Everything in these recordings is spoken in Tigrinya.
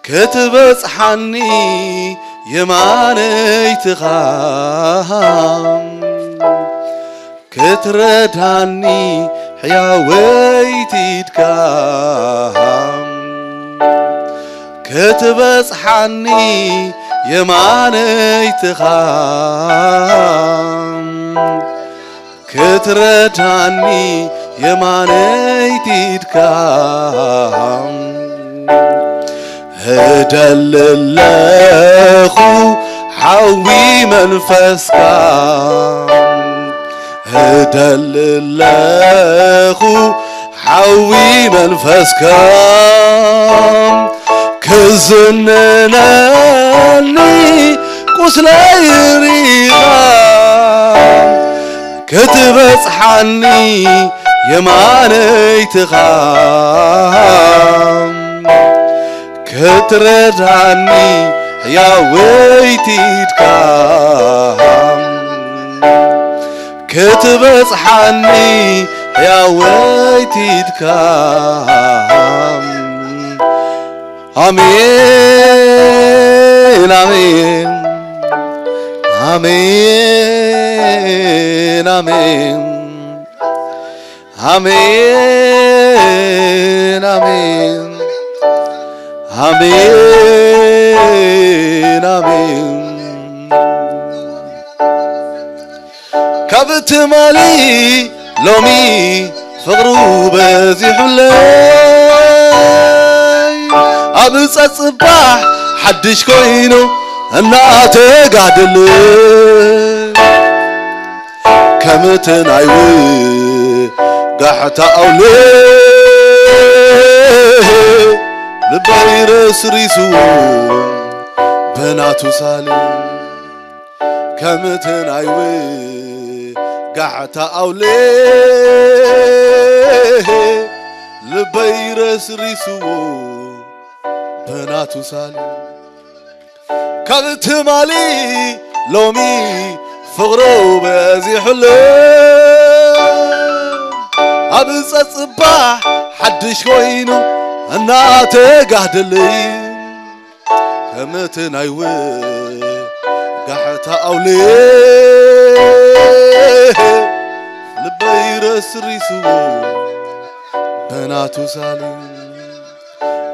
ክትበጽሓኒ የማነይትኻ ክትረድሃኒ ሕያወይቲ ኢድካ ክትበጽሓኒ የማነይትኻ ክትረድሃኒ የማነይቲ ኢድካ እደሊ ኣለኹ ሓዊ መንፈስካ እደሊ ኣለኹ ሓዊ መንፈስካ ክዝንነኒ ቁስለይ ሪኻ ክትበጽሓኒ የማነይትኻ ክትረድሃኒ ሕያወይቲ ኢድካ ክትበጽሓኒ ሕያወይቲ ኢድካ ኣሜን ኣሜን ኣሜን ኣሜን ኣሜን ኣሜን ኣሜን ኣሜን ካብ ትማሊ ሎሚ ፍቕሩ በዚሑለይ ኣብ ጸጽባሕ ሓድሽ ኮይኑ እናተጋደለ ከም እቲ ናይ ውጋሕታ ኣውለ ልበይ ረስሪስዎ ብናቱ ሳለ ከም እቲ ናይ ውጋሕታ ኣውለ ልበይ ረስሪስዎ ብናቱ ሳለ ካብ ትማሊ ሎሚ ፍቕሩ በዚሑለይ ኣብ ጸጽባሕ ሓድሽ ኮይኑ እናተጋህደለይ ከም እቲ ናይ ውጋሕታ ኣውለ ልበይ ረስሪስዎ ብናቱ ሳሊ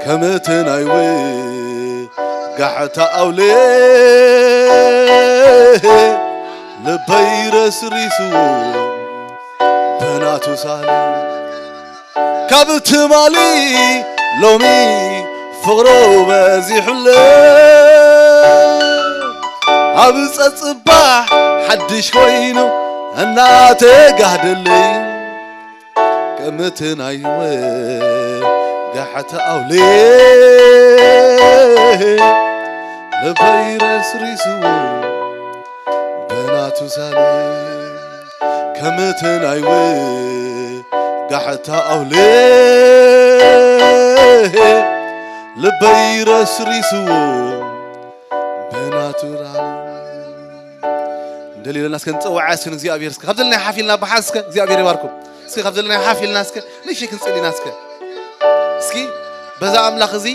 ከም እቲ ናይ ውጋሕታ ኣውለ ልበይ ረስሪስዎ ብናቱ ሳሊ ካብ ትማሊ ሎሚ ፍቕሩ በዚሑለ ኣብ ጸጽባሕ ሓድሽ ኮይኑ እናተጋህደለይ ከም እቲ ናይ ወጋሕታ ኣውለ ልበይ ረስሪስዎ ብናቱ ሳለ ከም እቲ ናይ ወጋሕታ ኣውለ ልበይ ረስሪስዎ ብናቱ ራለ እንደሊለና እስከ ንጸውዓ እስከ ንእግዚኣብሔር እስከ ካብ ዘለና ሓፊልና ብሓን እስከ እግዚኣብሔር ይባርኩም እስከ ካብ ዘለና ሓፊልና እስከ ንእሽተይ ክንጽሊና እስከ እስኪ በዛ ኣምላኽ እዚ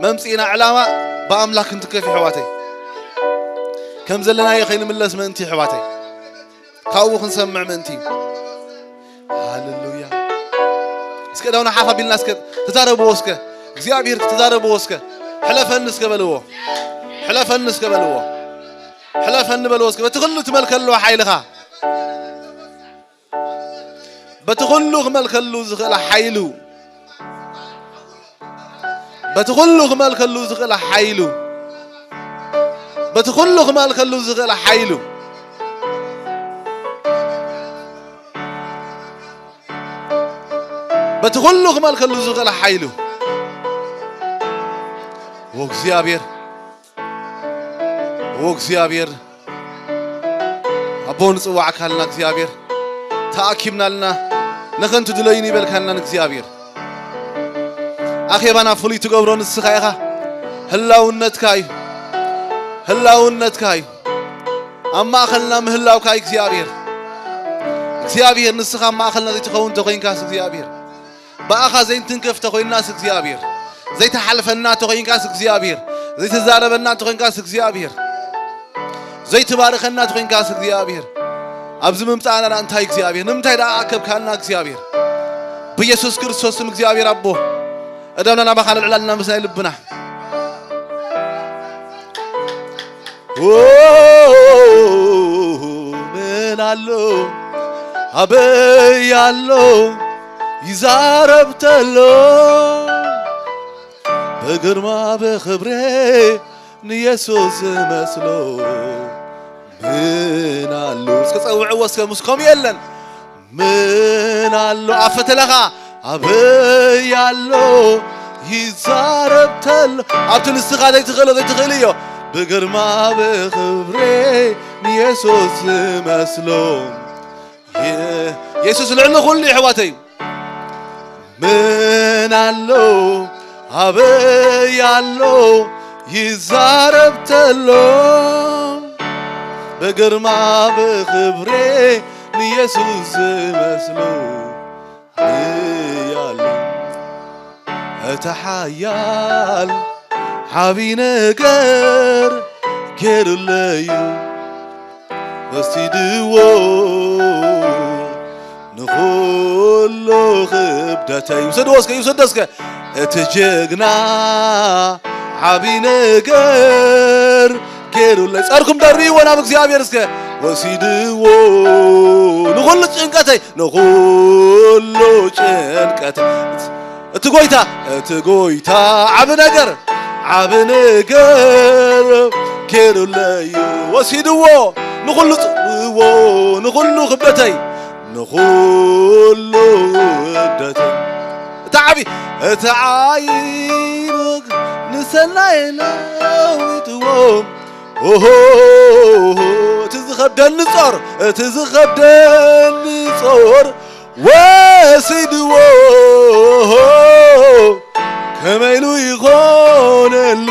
መምጽኢና ዕላማ ብኣምላኽ ክንትከፍ ይሕዋተይ ከም ዘለናዮ ከይንምለስ ምእንቲ ይሕዋተይ ካብኡ ክንሰምዕ ምእንቲ ሃሌሉያ እስከ ዳውና ሓፍ ኣቢልና እስከ ተዛረብዎ እስከ እግዚኣብሔር ተዛረብዎ እስከ ሕለፈኒ እስከ በልዎ ሕለፈኒ እስከ በልዎ ሕለፈኒ በልዎ እስከ በቲ ኩሉ ትመልከልዎ ሓይልኻ በቲ ኩሉ ክመልከሉ ዝኽእል ሓይሉ በቲ ኩሉ ክመልከሉ ዝኽእል ሓይሉ በቲ ኩሉ ክመልከሉ ዝኽእል ሓይሉ በቲ ኩሉ ክመልከሉ ዝኽእል ሓይሉ ወእግዚኣብሔር ወእግዚኣብሔር ኣቦ ንጽዋዕካልና እግዚኣብሔር ተኣኪብናልና ንኸንቱ ድለይን ይበልካናን እግዚኣብሔር ኣኼባና ፍሉይ ትገብሮ ንስኻ ኢኻ ህላውነትካ እዩ ህላውነትካ እዩ ኣብ ማእኸልና ምህላውካ እግዚኣብሔር እግዚኣብሔር ንስኻ ኣብ ማእኸልና ዘይትኸውን ተኾይንካስ እግዚኣብሔር ብኣኻ ዘይንትንከፍ ተኾይንናስ እግዚኣብሔር ዘይተሓልፈና ተኾይንካስ እግዚኣብሔር፣ ዘይተዛረበና ተኾይንካስ እግዚኣብሔር፣ ዘይትባርኸና ተኾይንካስ እግዚኣብሔር፣ ኣብዚ ምምፃእና ደኣ እንታይ እግዚኣብሔር፣ ንምንታይ ደኣ ኣከብካና እግዚኣብሔር? ብኢየሱስ ክርስቶስ ስም እግዚኣብሔር ኣቦ፣ እደምና ናባኻ ነልዕላልና ምስ ናይ ልብና። ኦ፣ ምን ኣሎ ኣበይ ኣሎ ይዛረብ ተሎ፣ ብግርማ ብኽብሬ ንየሱስ ዝመስሎ ምን ኣሎ? እስከ ጸውዕዎ እስከ፣ ምስ ከምኡ የለን። ምን ኣሎ ኣብ ፈተለኻ ኣበይ ኣሎ ይዛረብ ተሎ፣ ኣብቲ ንስኻ ዘይትኽእሎ ዘይትኽእል እዮ። ብግርማ ብኽብሬ ንየሱስ ዝመስሎ፣ የ-፣ የሱስ ልዕሊ ኩሉ እዩ ኣሕዋተይ። ምን ኣሎ ኣበይ ኣሎ ይዛረብ ተሎ፣ ብግርማ ብኽብሬ ንየሱስ ዝመስሎ እያለ፣ እቲ ሓያል ዓቢ ነገር ገይሩለዩ። ወሲድዎ ንኹሉ ክብደተይ። ውሰድዎ እስከ፣ ይውሰዶ እስከ። እቲ ጀግና ዓቢ ነገር ገይሩለይ። ጸርኩም ደርብይዎ ናብ እግዚኣብሔር እስከ። ወሲድዎ ንኹሉ ጭንቀተይ፣ ንኹሉ ጭንቀተይ። እቲ ጎይታ፣ እቲ ጎይታ ዓቢ ነገር፣ ዓቢ ነገር ገይሩለዩ። ወሲድዎ ንኹሉ ጽልዎ፣ ንኹሉ ክብደተይ፣ ንኹሉ ክብደተይ። እቲ ዓቢ፣ እቲ ዓይኑ ንሰናይ ለዊጥዎ። ኦሆ፣ እቲ ዝኸብደኒ ጾር፣ እቲ ዝኸብደኒ ጾር ወሲድዎ። ከመይ ኢሉ ይኾነሉ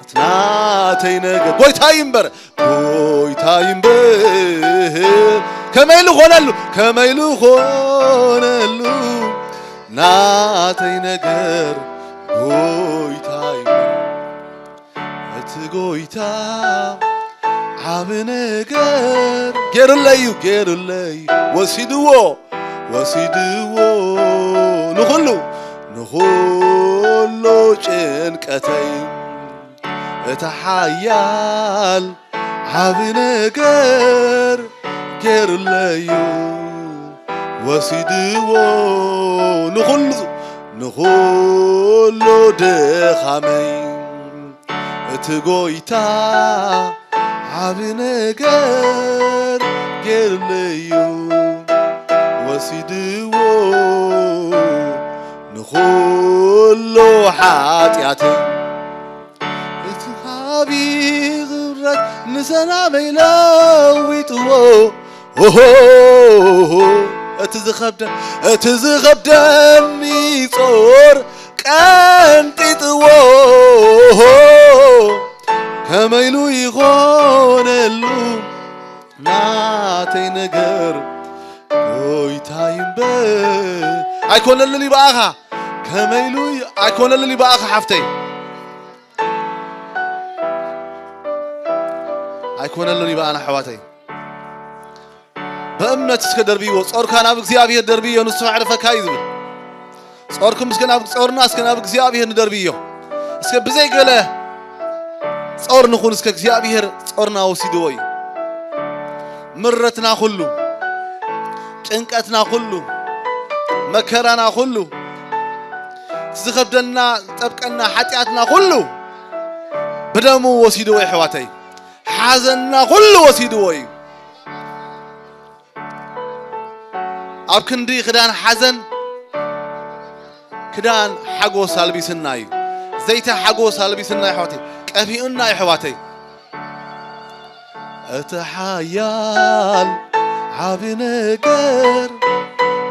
እቲ ናተይ ነገር? ጎይታይ እምበር፣ ጎይታይ እምበር። ከመይ ኢሉ ኾነሉ? ከመይ ኢሉ ኾነሉ ናተይ ነገር? ጎይታይ እምበር። እቲ ጎይታ ዓቢ ነገር ገይሩለይ እዩ፣ ገይሩለይ። ወሲድዎ፣ ወሲድዎ ንኹሉ፣ ንኹሉ ጭንቀተይ። እቲ ሓያል ዓቢ ነገር ገይሩለይ እዩ፣ ወሲድዎ ንኹሉ፣ ንኹሉ ድኻመይ። እቲ ጎይታ ዓቢ ነገር ገይሩለይ እዩ፣ ወሲድዎ ንኹሉ ሓጢኣተይ። እቲ ዓቢ ክብረት ንሰላመይ ለዊጥዎ። ኦሆ፣ እቲ ዝኸብደ-፣ እቲ ዝኸብደኒ ጾር ቀንጢጥዎ። ከመይ ኢሉ ይኾነሉ ናተይ ነገር? ጎይታይ እምበር። ኣይኮነሉን እዩ ብኣኻ። ከመይ ኢሉ ይ-፣ ኣይኮነሉን እዩ ብኣኻ ሓፍተይ። ኣይኮነሉን እዩ ብኣና ኣሕዋተይ። ብእምነት እስከ ደርብይዎ፣ ጾርካ ናብ እግዚኣብሔር ደርብዮ፣ ንሱ ከዕርፈካ እዩ ዝብል። ጾርኩም እስከ ናብ፣ ጾርና እስከ ናብ እግዚኣብሔር ንደርብዮ። እስከ ብዘይ ገለ ጾር ንኹን፣ እስከ እግዚኣብሔር ጾርና ወሲድዎ እዩ። ምረትና ኩሉ፣ ጭንቀትና ኩሉ፣ መከራና ኩሉ፣ ዝኸብደና፣ ዝጠብቀና ሓጢኣትና ኩሉ ብደሙ ወሲድዎ እዩ ኣሕዋተይ። ሓዘንና ኩሉ ወሲድዎ እዩ። ኣብ ክንዲ ክዳን ሓዘን፣ ክዳን ሓጎስ ኣልቢስና እዩ። ዘይቲ ሓጎስ ኣልቢስና እዩ ኣሕዋተይ። ቀቢኡና እዩ ኣሕዋተይ። እቲ ሓያል ዓቢ ነገር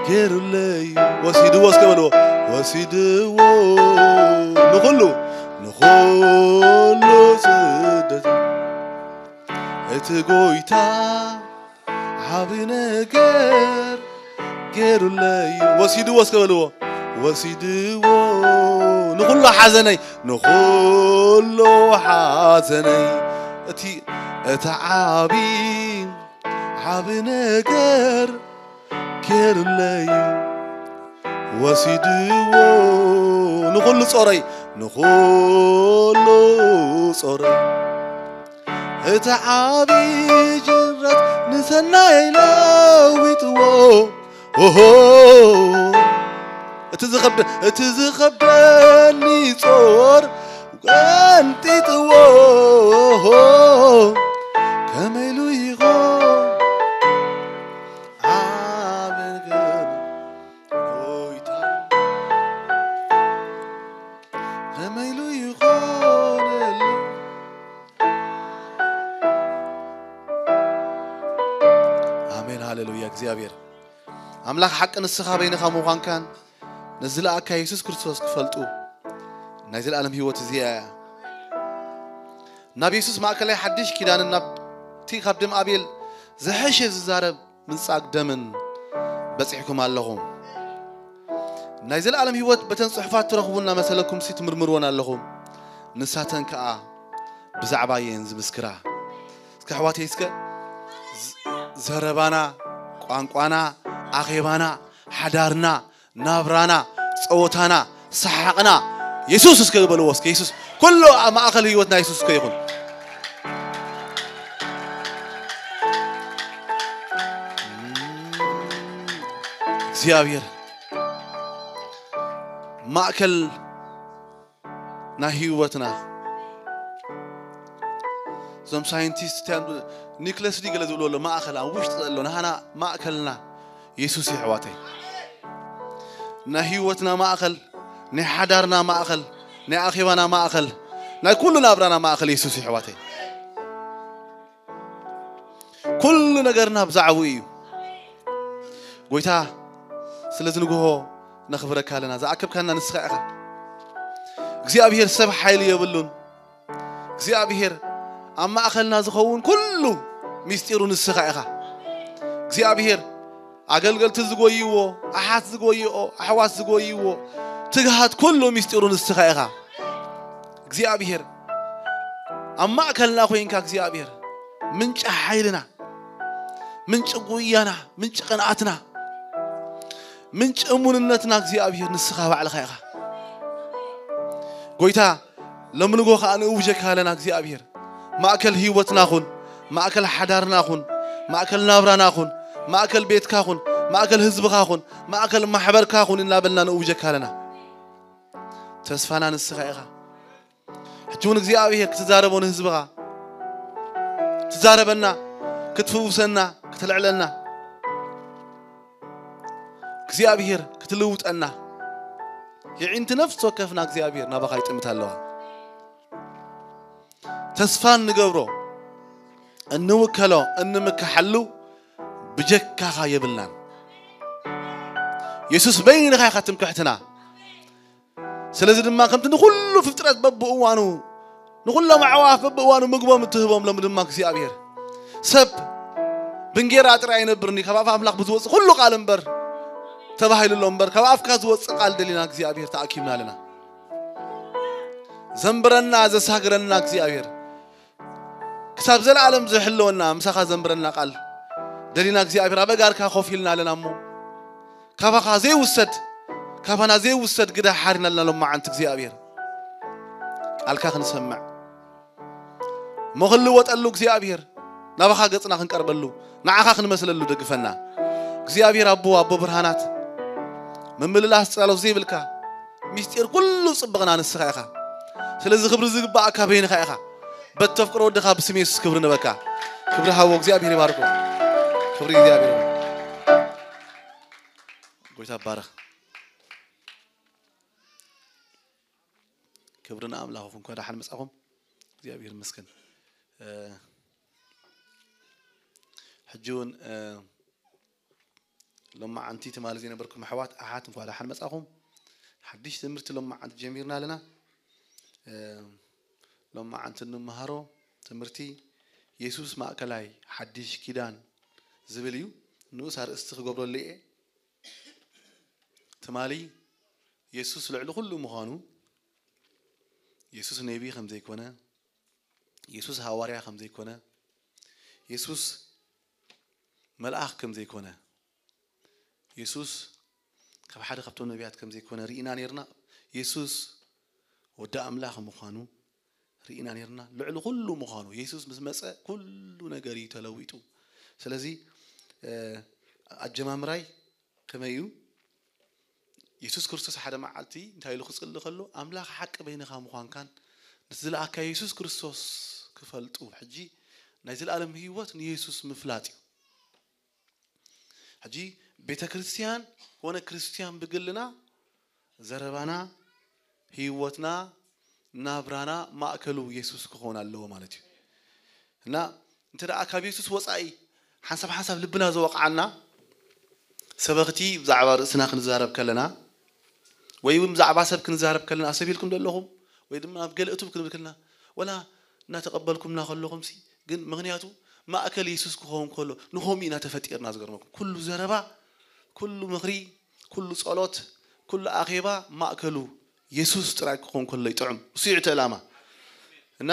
ገይሩለይ እዩ። ወሲድዎ እስከ በልዎ። ወሲድዎ ንኹሉ፣ ንኹሉ ስደት። እቲ ጎይታ ዓቢ ነገር ገይሩለይ እዩ። ወሲድዎ እስከ በልዎ። ወሲድዎ ንኹሉ ሓዘነይ፣ ንኹሉ ሓዘነይ፣ እቲ፣ እቲ ዓቢ፣ ዓቢ ነገር ጌርለይ፣ ወሲድዎ ንኹሉ ጾረይ፣ ንኹሉ ጾረይ። እቲ ዓቢ ጅረት ንሰናይ ለዊጥዎ። ኦሆ፣ እቲ ዝኸብደ-፣ እቲ ዝኸብደኒ ጾር ቀንጢጥዎ። ከመይ ኢሉ ይኾን ዓቢ ነገር ጎይታ? ከመይ ኢሉ ይኾነሉ? ኣሜን፣ ሃሌሉያ። እግዚኣብሔር ኣምላኽ ሓቂ ንስኻ በይንኻ ምዃንካን ነዚ ለኣካ የሱስ ክርስቶስ ክፈልጡ ናይ ዘለኣለም ህይወት እዚኣ እያ። ናብ የሱስ ማእከላይ ሓድሽ ኪዳንን ናብቲ ካብ ደም ኣቤል ዝሐሸ ዝዛረብ ምንጻግ ደምን በጺሕኩም ኣለኹም። ናይ ዘለኣለም ህይወት በተን ጽሑፋት ትረኽቡ እናመሰለኩም ሲ ትምርምርወን ኣለኹም። ንሳተን ከኣ ብዛዕባ እየን ዝምስክራ። እስከ ኣሕዋተይ እስከ ዝ-፣ ዘረባና፣ ቋንቋና፣ ኣኼባና፣ ሓዳርና፣ ናብራና፣ ጸወታና፣ ሰሓቕና የሱስ እስከ በልዎ። እስከ የሱስ ኩሉ ኣብ ማእከል ህይወትና የሱስ እስከ ይኹን። እግዚኣብሔር ማእከል ናይ ህይወትና። እዞም ሳይንቲስት ኒክለስ ዲ ገለ ዝብሉ ኣሎ፣ ማእከል ኣብ ውሽጢ ዘሎ ናህና ማእከልና የሱስ እዩ ኣሕዋተይ። ናይ ህይወትና ማእከል፣ ናይ ሓዳርና ማእከል፣ ናይ ኣኼባና ማእከል፣ ናይ ኩሉ ናብራና ማእከል የሱስ እዩ ኣሕዋተይ። ኩሉ ነገርና ብዛዕባኡ እዩ። ጎይታ፣ ስለዚ ንግሆ ነኽብረካ ኣለና። ዝኣከብካና ንስኻ ኢኻ። እግዚኣብሔር ሰብ ሓይሊ የብሉን። እግዚኣብሔር ኣብ ማእከልና ዝኸውን ኩሉ ሚስጢሩ ንስኻ ኢኻ። እግዚኣብሔር ኣገልገልቲ ዝጎይዎ፣ ኣሓት ዝጎይኦ፣ ኣሕዋት ዝጎይዎ ትግሃት ኩሉ ሚስጢሩ ንስኻ ኢኻ። እግዚኣብሔር ኣብ ማእከልና ኮይንካ እግዚኣብሔር ምንጪ ሓይልና፣ ምንጪ ጉያና፣ ምንጪ ቅንኣትና፣ ምንጪ እሙንነትና እግዚኣብሔር ንስኻ ባዕልኻ ኢኻ። ጎይታ፣ ሎሚ ንጎ ከኣ ንእውጀካ ኣለና እግዚኣብሔር። ማእከል ህይወትና ኩን፣ ማእከል ሓዳርና ኩን፣ ማእከል ናብራና ኩን፣ ማእከል ቤትካ ኩን፣ ማእከል ህዝብኻ ኩን፣ ማእከል ማሕበርካ ኩን እናበልና ንእውጀካ ኣለና። ተስፋና ንስኻ ኢኻ። ሕጂ እውን እግዚኣብሔር ክትዛረቦ ንህዝብኻ ክትዛረበና፣ ክትፍውሰና፣ ክትልዕለና፣ እግዚኣብሔር ክትልውጠና፣ የዒንቲ ነፍሲ ወከፍና እግዚኣብሔር ናባኻ ይጥምት ኣለዋ። ተስፋ እንገብሮ፣ እንውከሎ፣ እንምክሓሉ ብጀካኻ የብልናን። የሱስ በይንኻ ኢኻ ትምክሕትና። ስለዚ ድማ ከምቲ ንኹሉ ፍጥረት በብእዋኑ፣ ንኹሎም ኣዕዋፍ በብእዋኑ ምግቦም እትህቦም፣ ሎሚ ድማ እግዚኣብሔር ሰብ ብእንጌራ ጥራይ ኣይነብርን እዩ፣ ካብ ኣፍ ኣምላኽ ብዝወፅእ ኩሉ ቃል እምበር ተባሂሉ ኣሎ እምበር፣ ካብ ኣፍካ ዝወፅእ ቃል ደሊና እግዚኣብሔር ተኣኪብና ኣለና። ዘንብረና፣ ዘሳግረና እግዚኣብሔር፣ ክሳብ ዘለኣለም ዝሕልወና፣ ምሳኻ ዘንብረና ቃል ደሊና እግዚኣብሔር፣ ኣብ ኣጋርካ ኮፍ ኢልና ኣለና እሞ፣ ካባኻ ዘይውሰድ፣ ካባና ዘይውሰድ ግዳ ሓሪና ኣለና ሎማዓንቲ እግዚኣብሔር። ቃልካ ክንሰምዕ፣ እሞ ክንልወጠሉ እግዚኣብሔር፣ ናባኻ ገጽና ክንቀርበሉ፣ ንዓኻ ክንመስለሉ ደግፈና። እግዚኣብሔር ኣቦ፣ ኣቦ ብርሃናት፣ ምምልላስ ጽላሎት ዘይብልካ፣ ምስጢር ኩሉ ጽብቕና ንስኻ ኢኻ። ስለዚ ክብሪ ዝግባኣካ በይንኻ ኢኻ። በተፍቅሮ ወድኻ ብስም የሱስ ክብሪ ንበካ። ክብሪ ሃቦ፣ እግዚኣብሔር ይባርኮ። ክብሪ እግዚኣብሔር ይባርኮ። ጎይታ ይባረኽ። ክብሪ ንኣምላኽ ይኹን። እንኳዕ ደሓን መጻኹም። እግዚኣብሔር ይመስገን። እ፣ ሕጂ እውን፣ እ፣ ሎማዓንቲ ትማሊ ዘይነበርኩም ኣሕዋት ኣሓት እንኳዕ ደሓን መጻኹም። ሓድሽ ትምህርቲ ሎማዓንቲ ጀሚርና ኣለና። እ፣ ሎማዓንቲ እንመሃሮ ትምህርቲ የሱስ ማእከላይ ሓድሽ ኪዳን ዝብል እዩ። ንኡስ ኣርእስቲ ክገብረሉ እየ። ትማሊ የሱስ ልዕሊ ኩሉ ምዃኑ፣ የሱስ ነቢ ከም ዘይኮነ፣ የሱስ ሃዋርያ ከም ዘይኮነ፣ የሱስ መልኣኽ ከም ዘይኮነ፣ የሱስ ካብ ሓደ ካብቶም ነቢያት ከም ዘይኮነ ርኢና ነርና። የሱስ ወዲ ኣምላኽ ምዃኑ ርኢና ነርና። ልዕሊ ኩሉ ምዃኑ፣ የሱስ ምስ መጸ ኩሉ ነገር እዩ ተለዊጡ። ስለዚ ኣጀማምራይ ከመይ እዩ? የሱስ ክርስቶስ ሓደ መዓልቲ እንታይ ኢሉ ክጽሊ ከሎ፣ ኣምላኽ ሓቂ በይንኻ ምዃንካን ነቲ ዝለኣካ የሱስ ክርስቶስ ክፈልጡ፣ ሕጂ ናይ ዘለኣለም ህይወት ንየሱስ ምፍላጥ እዩ። ሕጂ ቤተ ክርስቲያን ኮነ ክርስቲያን ብግልና ዘረባና፣ ህይወትና፣ ናብራና ማእከሉ የሱስ ክኾን ኣለዎ ማለት እዩ። እና እንተ ደኣ ካብ የሱስ ወጻኢ ሓንሳብ ሓንሳብ ልብና ዝወቕዓና ሰበኽቲ ብዛዕባ ርእስና ክንዛረብ ከለና ወይ እውን ብዛዕባ ሰብ ክንዛረብ ከለና፣ "ሰብ ኢልኩም ዘለኹም?" ወይ ድማ "ኣብ ገለ እቱብ" ክንብል ከለና፣ ወላ እናተቐበልኩምና ከለኹምሲ፣ ግን ምኽንያቱ ማእከል የሱስ ክኸውን ከሎ ንኸምኡ ኢና ተፈጢርና። ዝገርመኩም ኩሉ ዘረባ፣ ኩሉ ምኽሪ፣ ኩሉ ጸሎት፣ ኩሉ ኣኼባ ማእከሉ የሱስ ጥራይ ክኾን ከሎ ይጥዕም። እሱ እዩ እቲ ዕላማ። እና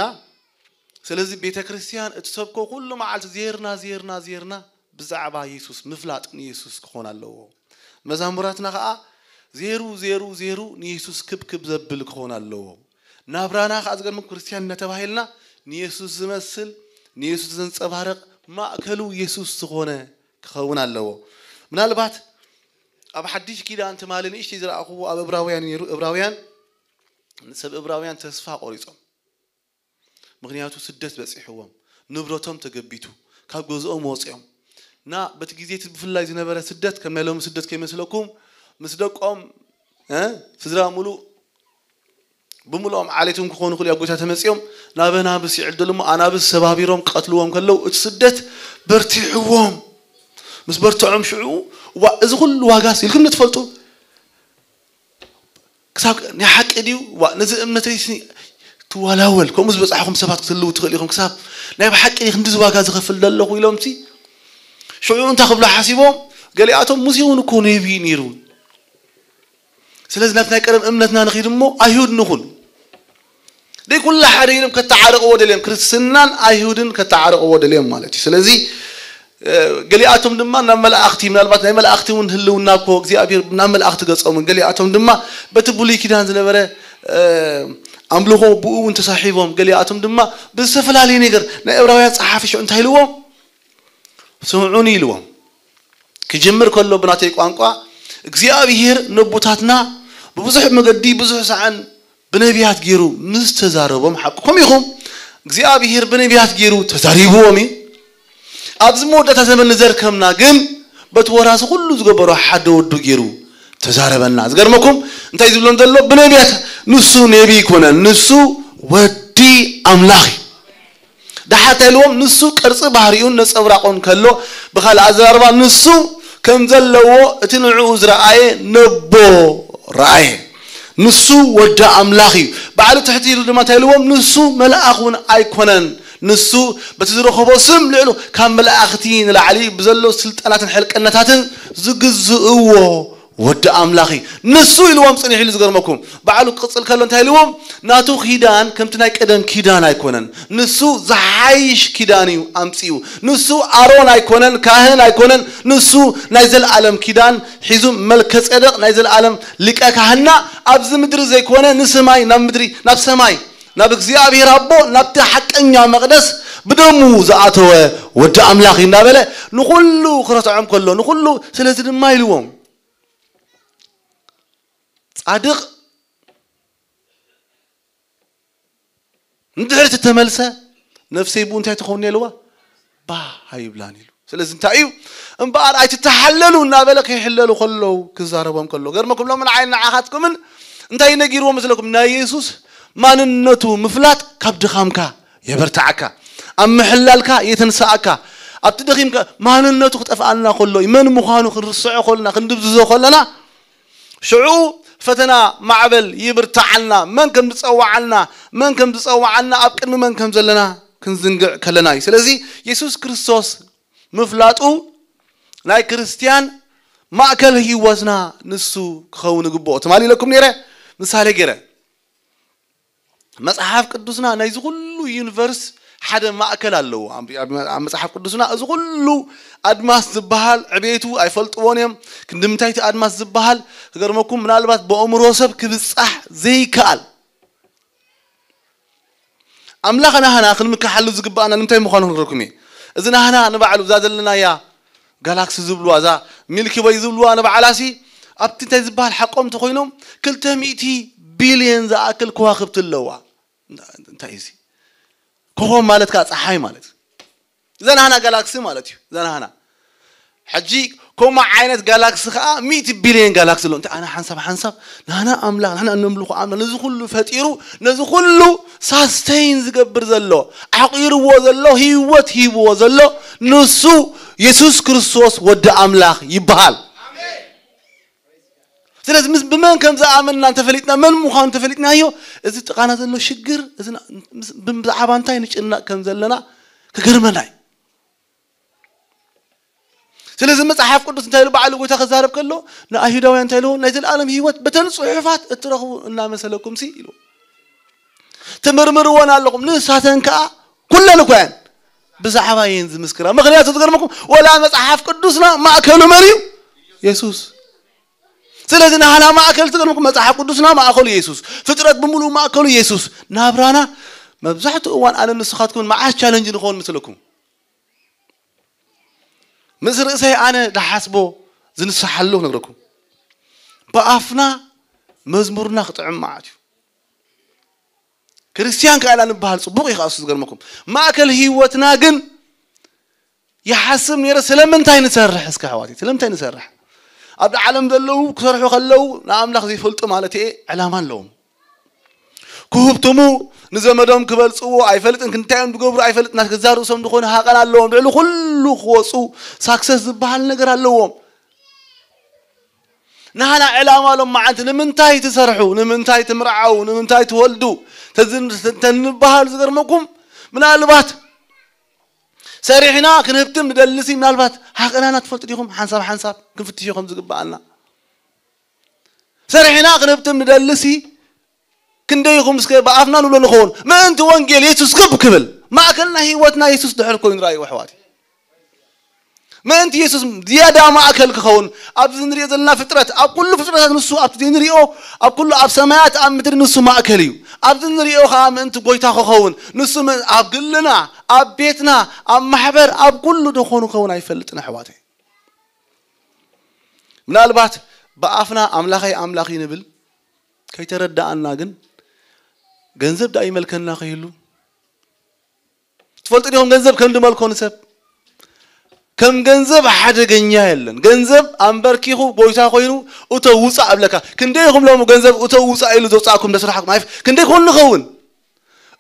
ስለዚ ቤተ ክርስቲያን እትሰብኮ ኩሉ መዓልቲ ዜርና ዜርና ዜርና ብዛዕባ የሱስ ምፍላጥ ንየሱስ ክኾን ኣለዎ። መዛሙራትና ኸኣ ዜሩ ዜሩ ዜሩ ንየሱስ ክብክብ ዘብል ክኾን ኣለዎ። ናብራና ኸኣ ዝገርም ክርስቲያን እናተባሂልና ንየሱስ ዝመስል፣ ንየሱስ ዘንጸባርቕ፣ ማእከሉ የሱስ ዝኾነ ክኸውን ኣለዎ። ምናልባት ኣብ ሓድሽ ኪዳን ትማሊ ንእሽተይ ዝረኣኽዎ ኣብ እብራውያን ነይሩ። እብራውያን፣ ሰብ እብራውያን ተስፋ ቆሪጾም፣ ምኽንያቱ ስደት በጺሕዎም፣ ንብረቶም ተገቢቱ፣ ካብ ገዝኦም ወጺኦም፣ እና በቲ ግዜ እቲ ብፍላይ ዝነበረ ስደት ከም ናይ ሎሚ ስደት ከይመስለኩም፣ ምስ ደቆም፣ እ፣ ስድራ ሙሉእ ብምልኦም ዓሌቶም ክኾኑ ክልእ ኣብ ጎይታ ተመጺኦም ናብ ኣናብስ ይዕደሉ እሞ ኣናብስ ሰባቢሮም ቀትልዎም ከለዉ እቲ ስደት በርቲሕዎም። ምስ በርትዖም ሽዑ፣ "ዋ፣ እዚ ኩሉ ዋጋስ?" ኢልኩም ንትፈልጡ? ክሳብ ናይ ሓቂ ድዩ? ዋ፣ ነዚ እምነተይ ሲ-፣ ትዋላወል። ከምኡ ዝበጻሕኹም ሰባት ክትህልዉ ትኽእል ኢኹም። ክሳብ ናይ ብሓቂ ድዩ ክንድዚ ዋጋ ዝኸፍል ዘለኹ ኢሎምሲ ሽዑ እንታይ ክብሉ ሓሲቦም? ገሊኣቶም፣ "ሙሴ እውን እኮ ነቢ ነይሩ። ስለዚ ናብቲ ናይ ቀደም እምነትና ንኺድ እሞ ኣይሁድ ንኹን። ደይ ኩላ ሓደ" ኢሎም ከተዓርቕዎ ደልዮም። ክርስትናን ኣይሁድን ከተዓርቕዎ ደልዮም ማለት እዩ። ስለዚ፣ እ፣ ገሊኣቶም ድማ ናብ መላእኽቲ፣ ምናልባት ናይ መላእኽቲ እውን ህልውና እኮ እግዚኣብሔር ናብ መላእኽቲ ገጾምን፣ ገሊኣቶም ድማ በቲ ብሉይ ኪዳን ዝነበረ፣ እ፣ ኣምልኾ ብኡ እውን ተሳሒቦም፣ ገሊኣቶም ድማ ብዝተፈላለየ ነገር ናይ ዕብራውያን ጸሓፊ ሽዑ እንታይ ኢልዎም? "ስምዑኒ" ኢልዎም። ክጅምር ከሎ ብናተይ ቋንቋ እግዚኣብሔር ነቦታትና ብብዙሕ መገዲ ብዙሕ ሰዓን ብነቢያት ገይሩ ምስ ተዛረቦም፣ ሓቅኹም ኢኹም፣ እግዚኣብሔር ብነቢያት ገይሩ ተዛሪብዎም እዩ። ኣብዚ መወዳእታ ዘመን ንዘርከምና ግን በቲ ወራሲ ኩሉ ዝገበሮ ሓደ ወዱ ገይሩ ተዛረበና። ዝገርመኩም እንታይ ዝብሎም ዘሎ? ብነቢያት፣ ንሱ ነቢ ኣይኮነን፣ ንሱ ወዲ ኣምላኽ እዩ። ደሓር እንታይ ኢልዎም? ንሱ ቅርጺ ባህሪኡን ነጸብራቑን ከሎ፣ ብኻልእ ኣዘራርባ ንሱ ከም ዘለዎ እቲ ንዕኡ ዝረኣየ ነቦ ረኣየ። ንሱ ወዲ ኣምላኽ እዩ። ባዕሉ ትሕቲ ኢሉ ድማ እንታይ ኢልዎም? ንሱ መልኣኽ እውን ኣይኮነን። ንሱ በቲ ዝረኸቦ ስም ልዕሉ ካብ መላእኽቲ ንላዕሊ ብዘሎ ስልጣናትን ሕልቅነታትን ዝግዝእዎ ወዲ ኣምላኽ እዩ። ንሱ ኢልዎም ጽኒሕ ኢሉ። ዝገርመኩም ባዕሉ ክቕጽል ከሎ እንታይ ኢልዎም? ናቱ ኪዳን ከምቲ ናይ ቀደም ኪዳን ኣይኮነን። ንሱ ዝሓይሽ ኪዳን እዩ ኣምጺኡ። ንሱ ኣሮን ኣይኮነን፣ ካህን ኣይኮነን። ንሱ ናይ ዘለኣለም ኪዳን ሒዙ፣ መልከ ጼዴቅ ናይ ዘለኣለም ሊቀ ካህንና ኣብዚ ምድሪ ዘይኮነ ንሰማይ፣ ናብ ምድሪ፣ ናብ ሰማይ፣ ናብ እግዚኣብሔር ኣቦ፣ ናብቲ ሓቀኛ መቕደስ ብደሙ ዝኣተወ ወዲ ኣምላኽ እዩ እናበለ ንኹሉ ክረትዖም ከሎ፣ ንኹሉ፣ ስለዚ ድማ ኢልዎም፣ ጻድቕ ንድሕሪት እተመልሰ ነፍሰይ ብኡ እንታይ ትኸውን ኢልዋ? ባህ ኣይብላን ኢሉ። ስለዚ እንታይ እዩ? እምበኣር ኣይትተሓለሉ እናበለ ከይሕለሉ ከለዉ ክዛረቦም ከሎ፣ ገርመኩም ሎሚ ንዓይ ንዓኻትኩምን እንታይ ነጊርዎ መስለኩም? ናይ የሱስ ማንነቱ ምፍላጥ ካብ ድኻምካ የበርትዓካ፣ ኣብ ምሕላልካ የተንስኣካ። ኣብቲ ደኺምካ ማንነቱ ክጠፍኣና ከሎ እዩ፣ መን ምዃኑ ክንርስዖ ከለና፣ ክንድብዝዞ ከለና፣ ሽዑ ፈተና ማዕበል ይብርትዓልና። መን ከም ዝጸውዓልና፣ መን ከም ዝጸውዓና፣ ኣብ ቅድሚ መን ከም ዘለና ክንዝንግዕ ከለና እዩ። ስለዚ የሱስ ክርስቶስ ምፍላጡ ናይ ክርስትያን ማእከል ህይወትና ንሱ ክኸውን ይግብኦ። ትማሊ ኢለኩም ነይረ፣ ምሳሌ ገይረ። መጽሓፍ ቅዱስና ናይዚ ኩሉ ዩኒቨርስ ሓደ ማእከል ኣለዎ። ኣብ ኣብ- ኣብ መጽሓፍ ቅዱስና እዚ ኩሉ ኣድማስ ዝበሃል ዕቤቱ ኣይፈልጥዎን እዮም። ክንዲ ምንታይ እቲ ኣድማስ ዝበሃል ክገርመኩም፣ ምናልባት ብኣእምሮ ሰብ ክብጻሕ ዘይከኣል ኣምላኽ ናህና ክንምክሓሉ ዝግባኣና ንምንታይ ምዃኑ ክነግረኩም እየ። እዚ ናህና ንባዕሉ እዛ ዘለናያ ጋላክሲ ዝብልዋ፣ እዛ ሚልኪ ወይ ዝብልዋ ንባዕላሲ ኣብቲ እንታይ ዝበሃል ሓቆም እንተኮይኖም ክልተ ሚእቲ ቢልየን ዝኣክል ከዋክብቲ ኣለዋ። እንታይ እዚ ኮኾብ ማለት ከዓ ፀሓይ ማለት እዩ። እዛ ናህና ጋላክሲ ማለት እዩ። እዛ ናህና ሕጂ ከምኡ ዓይነት ጋላክሲ ከዓ ሚእቲ ቢልየን ጋላክሲ ኣሎ። እንታይ ኣነ ሓንሳብ ሓንሳብ ናህና ኣምላኽ ናህና እነምልኹ ኣምላኽ ነዚ ኩሉ ፈጢሩ ነዚ ኩሉ ሳስተይን ዝገብር ዘሎ ዓቂርዎ ዘሎ ህይወት ሂብዎ ዘሎ ንሱ የሱስ ክርስቶስ ወዲ ኣምላኽ ይበሃል። ስለዚ ምስ ብመን ከም ዝኣመንና እንተፈሊጥና መን ምዃኑ እንተፈሊጥናዮ እዚ ጥቓና ዘሎ ሽግር እዚ ና- ምስ- ብዛዕባ እንታይ ንጭነቕ ከም ዘለና ክገርመና እዩ። ስለዚ መጽሓፍ ቅዱስ እንታይ ኢሉ ባዕሉ ጎይታ ክዛረብ ከሎ ንኣይሁዳውያን እንታይ ኢልዎ ናይ ዘለኣለም ህይወት በተን ጽሑፋት እትረኽቡ እናመሰለኩም ሲ ኢሉ ትምርምርዎን ኣለኹም ንሳተን ከኣ ኩለን እኮ እየን ብዛዕባ እየን ዝምስክራ። ምክንያቱ ዝገርመኩም ወላ መጽሓፍ ቅዱስና ማእከሉ መን እዩ? የሱስ። ስለዚ ናህና ማእከል ትገርመኩም መጽሓፍ ቅዱስና ማእከሉ የሱስ፣ ፍጥረት ብምሉእ ማእከሉ የሱስ። ናብራና መብዛሕትኡ እዋን ኣነ ንስኻትኩም መዓስ ቻለንጅ ንኸውን ምስለኩም ምስ ርእሰይ ኣነ ድሓስቦ ዝንስሓሉ ክነግረኩም ብኣፍና መዝሙርና ክጥዕም መዓት እዩ። ክርስትያን ከኣና ንበሃል ጽቡቕ እዩ ከኣሱ ዝገርመኩም ማእከል ህይወትና ግን ይሓስብ ነይረ ስለምንታይ ንሰርሕ እስከ ኣሕዋት ስለምንታይ ንሰርሕ ኣብ ዓለም ዘለዉ ክሰርሑ ከለዉ ንኣምላኽ ዘይፈልጡ ማለት እየ ዕላማ ኣለዎም ክህብትሙ ንዘመዶም ክበልፅዎ ኣይፈልጥን ክንታይ እዮም ዝገብሩ ኣይፈልጥ ናት ገዛ ርእሶም ዝኾነ ሃቐን ኣለዎም ልዕሊ ኩሉ ክወፁ ሳክሰስ ዝበሃል ነገር ኣለዎም ናህና ዕላማ ሎም መዓንቲ ንምንታይ ትሰርሑ ንምንታይ ትምርዓው ንምንታይ ትወልዱ ተንበሃል ዝገርመኩም ምናልባት ሰሪሕና ክንህብትም ንደልሲ ምናልባት ሃቐናና ትፈልጡ ዲኹም ሓንሳብ ሓንሳብ ክንፍትሽ ኢኹም ዝግበኣልና ሰሪሕና ክንህብትም ንደልሲ ክንደይ ኢኹም እስከ ብኣፍና ንብሎ ንኸውን ምእንቲ ወንጌል የሱስ ክብ ክብል ማእከልና ህይወትና የሱስ ድሕር ኮይኑ ራእዩ ኣሕዋት ምእንቲ የሱስ ዝያዳ ማእከል ክኸውን ኣብዚ ንሪኦ ዘለና ፍጥረት ኣብ ኩሉ ፍጥረታት ንሱ ኣብቲ ዘይንሪኦ ኣብ ኩሉ ኣብ ሰማያት ኣብ ምድሪ ንሱ ማእከል እዩ ኣብዚ ንሪኦ ከዓ ምእንቲ ጎይታ ክኸውን ንሱ ኣብ ግልና ኣብ ቤትና ኣብ ማሕበር ኣብ ኩሉ ደኾኑ ክኸውን ኣይፈልጥን ኣሕዋተይ ምናልባት ብኣፍና ኣምላኸይ ኣምላኽ እዩ ንብል ከይተረዳኣና ግን ገንዘብ ዳኣ ይመልከና ከይህሉ ትፈልጡ ዲኹም ገንዘብ ከም ድመልኮ ንሰብ ከም ገንዘብ ሓደገኛ የለን ገንዘብ ኣንበርኪኹ ጎይታ ኮይኑ እቶ ውፃእ እብለካ ክንደይ ኢኹም ሎም ገንዘብ እቶ ውፃእ ኢሉ ዘውፃእኩም ደስራሕኩም ኣይፍ ክንደይ ኮን ንኸውን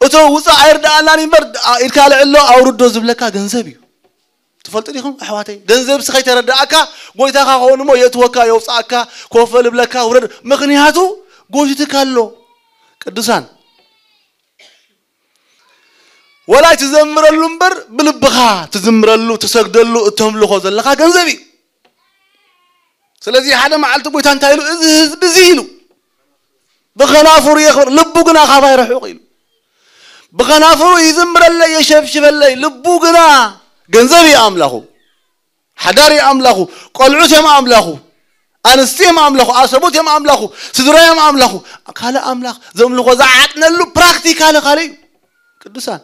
እቶ ውፃእ ኣይርዳኣናን እምበር ኢድካ ልዕሎ ኣውርዶ ዝብለካ ገንዘብ እዩ ትፈልጡ ዲኹም ኣሕዋተይ ገንዘብ ስኸይ ተረዳእካ ጎይታኻ ከውን እሞ የእትወካ የውፃእካ ኮፈል እብለካ ውረድ ምኽንያቱ ጎይትካ ኣሎ ቅዱሳን ወላይ ትዘምረሉ እምበር ብልብኻ ትዝምረሉ ትሰግደሉ እተምልኾ ዘለኻ ገንዘብ እዩ ስለዚ ሓደ መዓልቲ ጎይታ እንታይ ኢሉ እዚ ህዝቢ እዚ ኢሉ ብኸናፍሩ የኽብር ልቡ ግና ካባይ ርሑቕ ኢሉ ብኸናፍሩ ይዝምረለይ የሸብሽበለይ ልቡ ግና ገንዘብ እዩ ኣምላኹ ሓዳር እዩ ኣምላኹ ቆልዑት እዮም ኣምላኹ ኣንስቲ እዮም ኣምላኹ ኣሰቡት እዮም ኣምላኹ ስድራ እዮም ኣምላኹ ካልእ ኣምላኽ ዘምልኾ ዝዓጥነሉ ፕራክቲካሊ ካልእ እዩ ቅዱሳን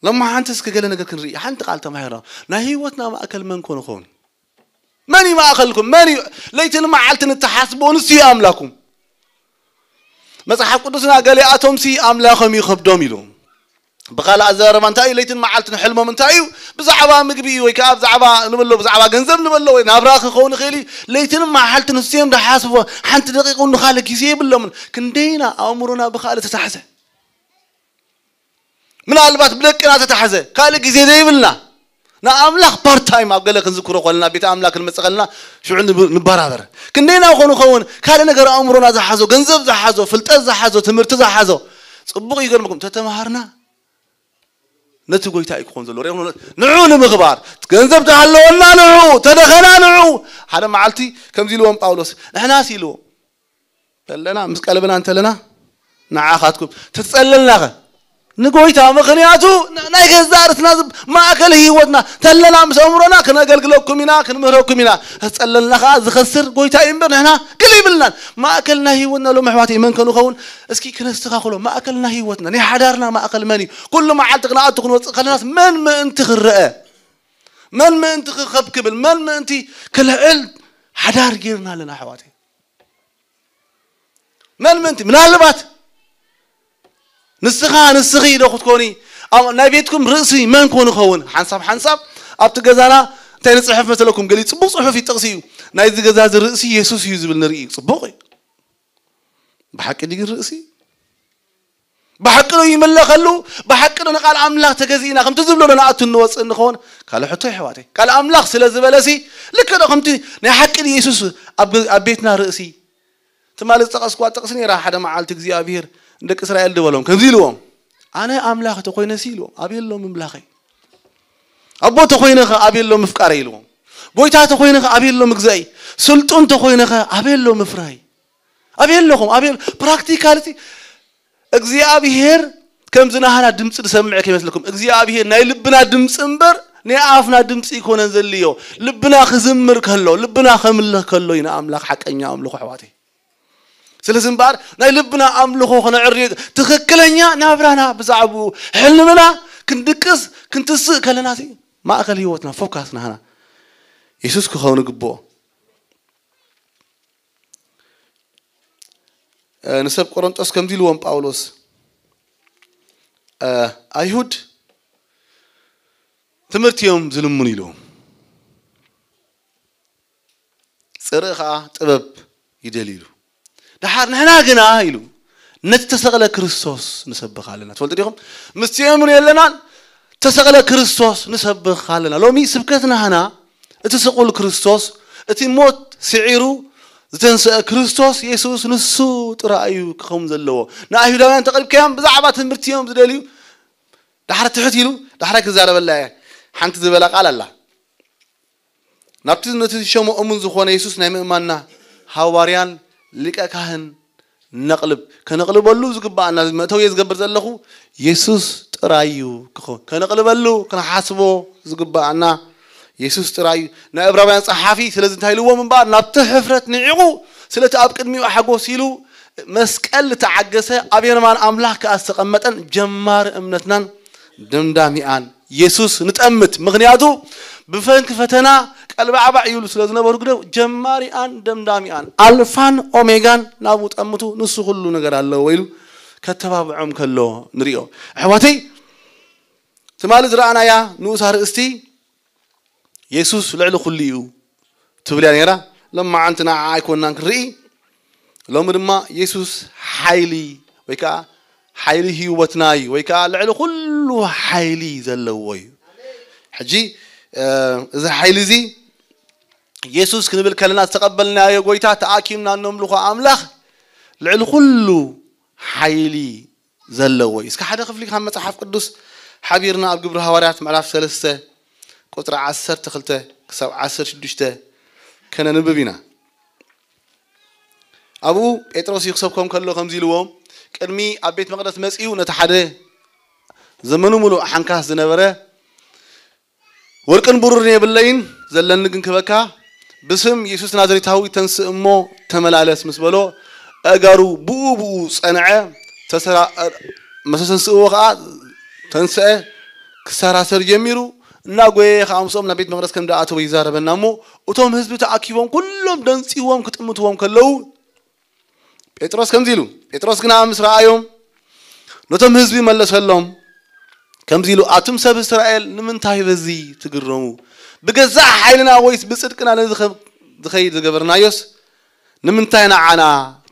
ሎማ ሓንቲ እስከ ገለ ነገር ክንርኢ ሓንቲ ቃል ተማሂርና ናይ ህይወትና ማእከል መን ኮን ይኸውን መን እዩ ማእከልኩም መን እዩ ለይትን መዓልትን እተሓስቦ ንሱ እዩ ኣምላኩም መጽሓፍ ቅዱስና ገሊኣቶም ሲ ኣምላኾም እዩ ከብዶም ኢሉ ብኻልእ ኣዘራርባ እንታይ እዩ ለይትን መዓልትን ሕልሞም እንታይ እዩ ብዛዕባ ምግቢ እዩ ወይ ከዓ ብዛዕባ ንበሎ ብዛዕባ ገንዘብ ንበሎ ወይ ናብራ ክኸውን ይኽእል እዩ ለይትን መዓልትን ንሱ እዮም ዝሓስቦ ሓንቲ ደቂቕ እውን ንኻልእ ግዜ የብሎምን ክንደይና ኣእምሮና ብኻልእ ተታሕዘ ምናልባት ብደቅና ተታሕዘ ካልእ ግዜ ዘይብልና ንኣምላኽ ፓርታይም ኣብ ገለ ክንዝክሮ ከለና ቤተ ኣምላክ ክንመፅእ ከለና ሽዑ ንበራበር ክንደይና ኮኑ ኸውን ካልእ ነገር ኣእምሮና ዝሓዞ ገንዘብ ዝሓዞ ፍልጠት ዝሓዞ ትምህርቲ ዝሓዞ ፅቡቕ ይገርምኩም ተተምሃርና ነቲ ጎይታ እዩ ክኾን ዘሎ ንዑ ንምኽባር ገንዘብ ተሃለወና ንዑ ተደኸና ንዑ ሓደ መዓልቲ ከምዚ ኢልዎም ጳውሎስ ንሕናስ ኢልዎም ከለና ምስ ቀልብና እንተለና ንዓኻትኩም ተትጸለልናኸ ንጎይታ። ምኽንያቱ ናይ ገዛ ርእስና ማእከል ህይወትና ተለና ምስ ኣእምሮና ክነገልግለኩም ኢና፣ ክንምህረኩም ኢና። ተጸለልና ከዓ ዝኸስር ጎይታ እዩ እምበር ንሕና ግል ይብልናን። ማእከል ናይ ህይወትና ሎም ኣሕዋት መን ከንኸውን? እስኪ ክነስተኻኽሎ። ማእከል ናይ ህይወትና ናይ ሓዳርና ማእከል መን እዩ? ኩሉ መዓልቲ ክንኣቱ ክንወፅእ ከለናስ መን ምእንቲ ክረአ፣ መን ምእንቲ ክኸብ ክብል፣ መን ምእንቲ ክልዕል ሓዳር ጌርና ኣለና ኣሕዋት። መን ምእንቲ ምናልባት ንስኻ ንስኺ ዶ ክትኮኒ? ኣብ ናይ ቤትኩም ርእሲ መን ኮን ይኸውን? ሓንሳብ ሓንሳብ ኣብቲ ገዛና እንታይ ንፅሕፍ መሰለኩም? ገሊ ፅቡቅ ፅሑፍ እዩ፣ ጥቕሲ እዩ። ናይዚ ገዛ እዚ ርእሲ የሱስ እዩ ዝብል ንርኢ። ፅቡቅ እዩ። ብሓቂ ድዩ ርእሲ? ብሓቂ ዶ ይምለኸሉ? ብሓቂ ዶ ንቃል ኣምላኽ ተገዚእና ከምቲ ዝብሎ ዶ ንኣቱ እንወፅእ እንኸውን? ካልእ ሕቶ ይሕዋተይ። ቃል ኣምላኽ ስለ ዝበለሲ ልክዕ ዶ ከምቲ ናይ ሓቂ ድዩ የሱስ ኣብ ገ- ኣብ ቤትና ርእሲ? ትማሊ ዝጠቐስኩዋ ጥቕሲ ነይራ። ሓደ መዓልቲ እግዚኣብሔር ንደቂ እስራኤል ድበሎም ከምዚ ኢልዎም፣ ኣነ ኣምላኽ ተኮይነሲ ኢልዎም፣ ኣበየሎ ምምላኸይ? ኣቦ ተኮይነኸ ኣበየሎ ምፍቃረይ ኢልዎም። ጎይታ ተኮይነኸ ኣበየሎ ምግዛይ? ስልጡን ተኮይነኸ ኣበየሎ ምፍራይ? ኣበየለኹም ኣበየሎ? ፕራክቲካልቲ እግዚኣብሔር ከምዚ ናህና ድምፂ ዝሰምዕ ከይመስለኩም። እግዚኣብሔር ናይ ልብና ድምፂ እምበር ናይ ኣፍና ድምፂ ይኮነን ዘልዮ። ልብና ክዝምር ከሎ፣ ልብና ከምልኽ ከሎ ኢና ኣምላኽ ሓቀኛ ኣምልኾ ኣሕዋተይ። ስለዚ እምበኣር ናይ ልብና ኣምልኾ ክነዕርዮ፣ ትኽክለኛ ናብራና ብዛዕባኡ ሕልምና ክንድቅስ ክንትስእ ከለና ሲ ማእከል ህይወትና ፎካስ ናህና የሱስ ክኸውን ግብኦ። ንሰብ ቆሮንጦስ ከምዚ ኢልዎም ጳውሎስ፣ ኣይሁድ ትምህርቲ እዮም ዝልምኑ ኢልዎም፣ ፅርኢ ከዓ ጥበብ ይደልዩ ኢሉ። ደሓር ንሕና ግና ኢሉ ነቲ ተሰቕለ ክርስቶስ ንሰብኽ ኣለና። ትፈልጡ ዲኹም? ምስቲ የእምኑ የለናን፣ ተሰቕለ ክርስቶስ ንሰብኽ ኣለና። ሎሚ ስብከት ናህና እቲ ስቑል ክርስቶስ፣ እቲ ሞት ስዒሩ ዝተንስአ ክርስቶስ የሱስ ንሱ ጥራይ እዩ ክኸውን ዘለዎ። ንኣይሁዳውያን ተቐሪብካዮም ብዛዕባ ትምህርቲ እዮም ዝደልዩ። ዳሕረ ትሕት ኢሉ ዳሕረ ክዛረበላ እየ። ሓንቲ ዝበላ ቃል ኣላ። ናብቲ ነቲ ዝሸሞ እሙን ዝኾነ የሱስ ናይ ምእማንና ሃዋርያን ሊቀ ካህን ነቕልብ። ከነቕልበሉ ዝግባኣና መእተው እየ ዝገብር ዘለኹ የሱስ ጥራይ እዩ ክኸውን። ከነቕልበሉ ክንሓስቦ ዝግባኣና የሱስ ጥራይ እዩ። ናይ ዕብራውያን ጸሓፊ ስለዚ እንታይ ኢልዎም እምበኣር ናብቲ ሕፍረት ንዒቑ ስለቲ ኣብ ቅድሚኡ ሓጎስ ኢሉ መስቀል ዝተዓገሰ ኣብ የማን ኣምላኽ ከኣ ዝተቐመጠን ጀማሪ እምነትናን ደምዳሚኣን የሱስ ንጠምት። ምኽንያቱ ብፈንኪ ፈተና ቀልባዕባዕ ይብሉ ስለ ዝነበሩ ግደ ጀማሪኣን ደምዳሚኣን ኣልፋን ኦሜጋን ናብኡ ጠምቱ፣ ንሱ ኩሉ ነገር ኣለዎ ኢሉ ከተባብዖም ከሎ ንሪኦ። ኣሕዋተይ ትማሊ ዝረኣናያ ንኡስ ኣርእስቲ የሱስ ልዕሊ ኩሉ እዩ ትብል እያ ነይራ። ሎማዓንቲ ንዓ ኣይኮንናን ክንርኢ። ሎሚ ድማ የሱስ ሓይሊ ወይ ከዓ ሓይሊ ህይወትና እዩ ወይ ከዓ ልዕሊ ኩሉ ሓይሊ ዘለዎ እዩ። ሕጂ እዚ ሓይሊ እዚ የሱስ ክንብል ከለና ዝተቐበልናዮ ጎይታ ተኣኪብና እነምልኾ ኣምላኽ ልዕሊ ኩሉ ሓይሊ ዘለዎ እዩ። እስከ ሓደ ክፍሊ ካብ መጽሓፍ ቅዱስ ሓቢርና ኣብ ግብሪ ሃዋርያት ምዕራፍ ሰለስተ ቁጽሪ ዓሰርተ ክልተ ክሳብ ዓሰርተ ሽዱሽተ ከነንብብ ኢና። ኣብኡ ጴጥሮስ ይክሰብኮም ከሎ ከምዚ ኢልዎም፣ ቅድሚ ኣብ ቤት መቕደስ መጺኡ ነቲ ሓደ ዘመኑ ምሉእ ሓንካስ ዝነበረ፣ ወርቅን ብሩርን የብለይን፣ ዘለኒ ግን ክበካ፣ ብስም የሱስ ናዝሬታዊ ተንስእ እሞ ተመላለስ ምስ በሎ፣ ኣእጋሩ ብኡ ብኡ ጸንዐ፣ ተሰራ-፣ መሰተንስእዎ ከኣ ተንስአ፣ ክሰራሰር ጀሚሩ፣ እናጎየየ ከኣ ምስኦም ናብ ቤት መቕደስ ከም ደኣተወ ይዛረበና እሞ፣ እቶም ህዝቢ ተኣኪቦም ኩሎም ደንጺዎም ክጥምትዎም ከለዉ፣ ጴጥሮስ ከምዚ ኢሉ፣ ጴጥሮስ ግና ምስ ረኣዮም፣ ነቶም ህዝቢ መለሰሎም፣ ከምዚ ኢሉ፣ ኣቱም ሰብ እስራኤል፣ ንምንታይ በዚ ትግረሙ? ብገዛእ ሓይልና ወይስ ብጽድቅና ነዚ ከ-፣ ዝኸይድ ዝገበርናዮስ? ንምንታይ ንዓና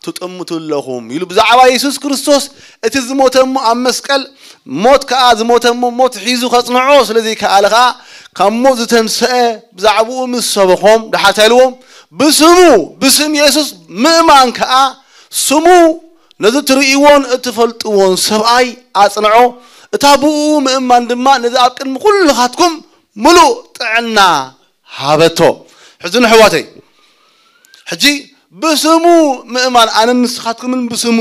ትጥምቱ ኣለኹም? ኢሉ ብዛዕባ የሱስ ክርስቶስ፣ እቲ ዝሞተ እሞ ኣብ መስቀል፣ ሞት ከኣ ዝሞተ እሞ ሞት ሒዙ ከጽንዖ ስለ ዘይከኣለ ከኣ፣ ካብ ሞት ዝተንስአ ብዛዕባኡ ምስ ሰበኾም፣ ደሓር እንታይ ኢልዎም? ብስሙ፣ ብስም የሱስ ምእማን ከኣ፣ ስሙ ነዚ እትርእይዎን እትፈልጥዎን ሰብኣይ ኣጽንዖ፣ እታ ብኡ ምእማን ድማ ነዚ ኣብ ቅድሚ ኩልኻትኩም ምሉእ ጥዕና ሃበቶ። ሕዚ ንሕዋተይ፣ ሕጂ ብስሙ ምእማን፣ ኣነን ንስኻትኩምን ብስሙ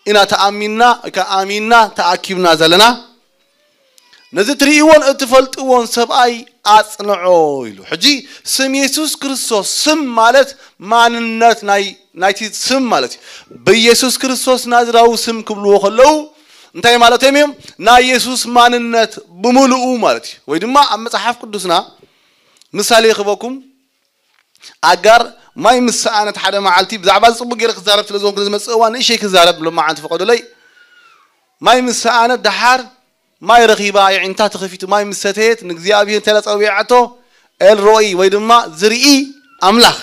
ኢና ተኣሚንና፣ ወይ ከዓ ኣሚንና ተኣኪብና ዘለና። ነዚ ትርእይዎን እትፈልጥዎን ሰብኣይ ኣጽንዖ ኢሉ። ሕጂ ስም የሱስ ክርስቶስ፣ ስም ማለት ማንነት ናይ፣ ናይቲ ስም ማለት እዩ። ብየሱስ ክርስቶስ ናዝራዊ ስም ክብልዎ ከለዉ እንታይ ማለቶም እዮም? ናይ የሱስ ማንነት ብምሉኡ ማለት እዩ። ወይ ድማ ኣብ መጽሓፍ ቅዱስና ምሳሌ ክበኩም፣ ኣጋር ማይ ምስ ሰኣነት ሓደ መዓልቲ፣ ብዛዕባ እዚ ጽቡቅ ገይረ ክዛረብ ስለ ዝኾንኩ፣ ንዝመጽእ እዋን ንእሸይ ክዛረብ ሎማዓንቲ ፍቐዱለይ። ማይ ምስ ሰኣነት ደሓር ማይ ረኺባ፣ የዒንታ ተኸፊቱ ማይ ምስ ሰተየት፣ ንእግዚኣብሔር እንታይ ኢላ ጸዊዓቶ? ኤል ሮኢ ወይ ድማ ዝርኢ ኣምላኽ።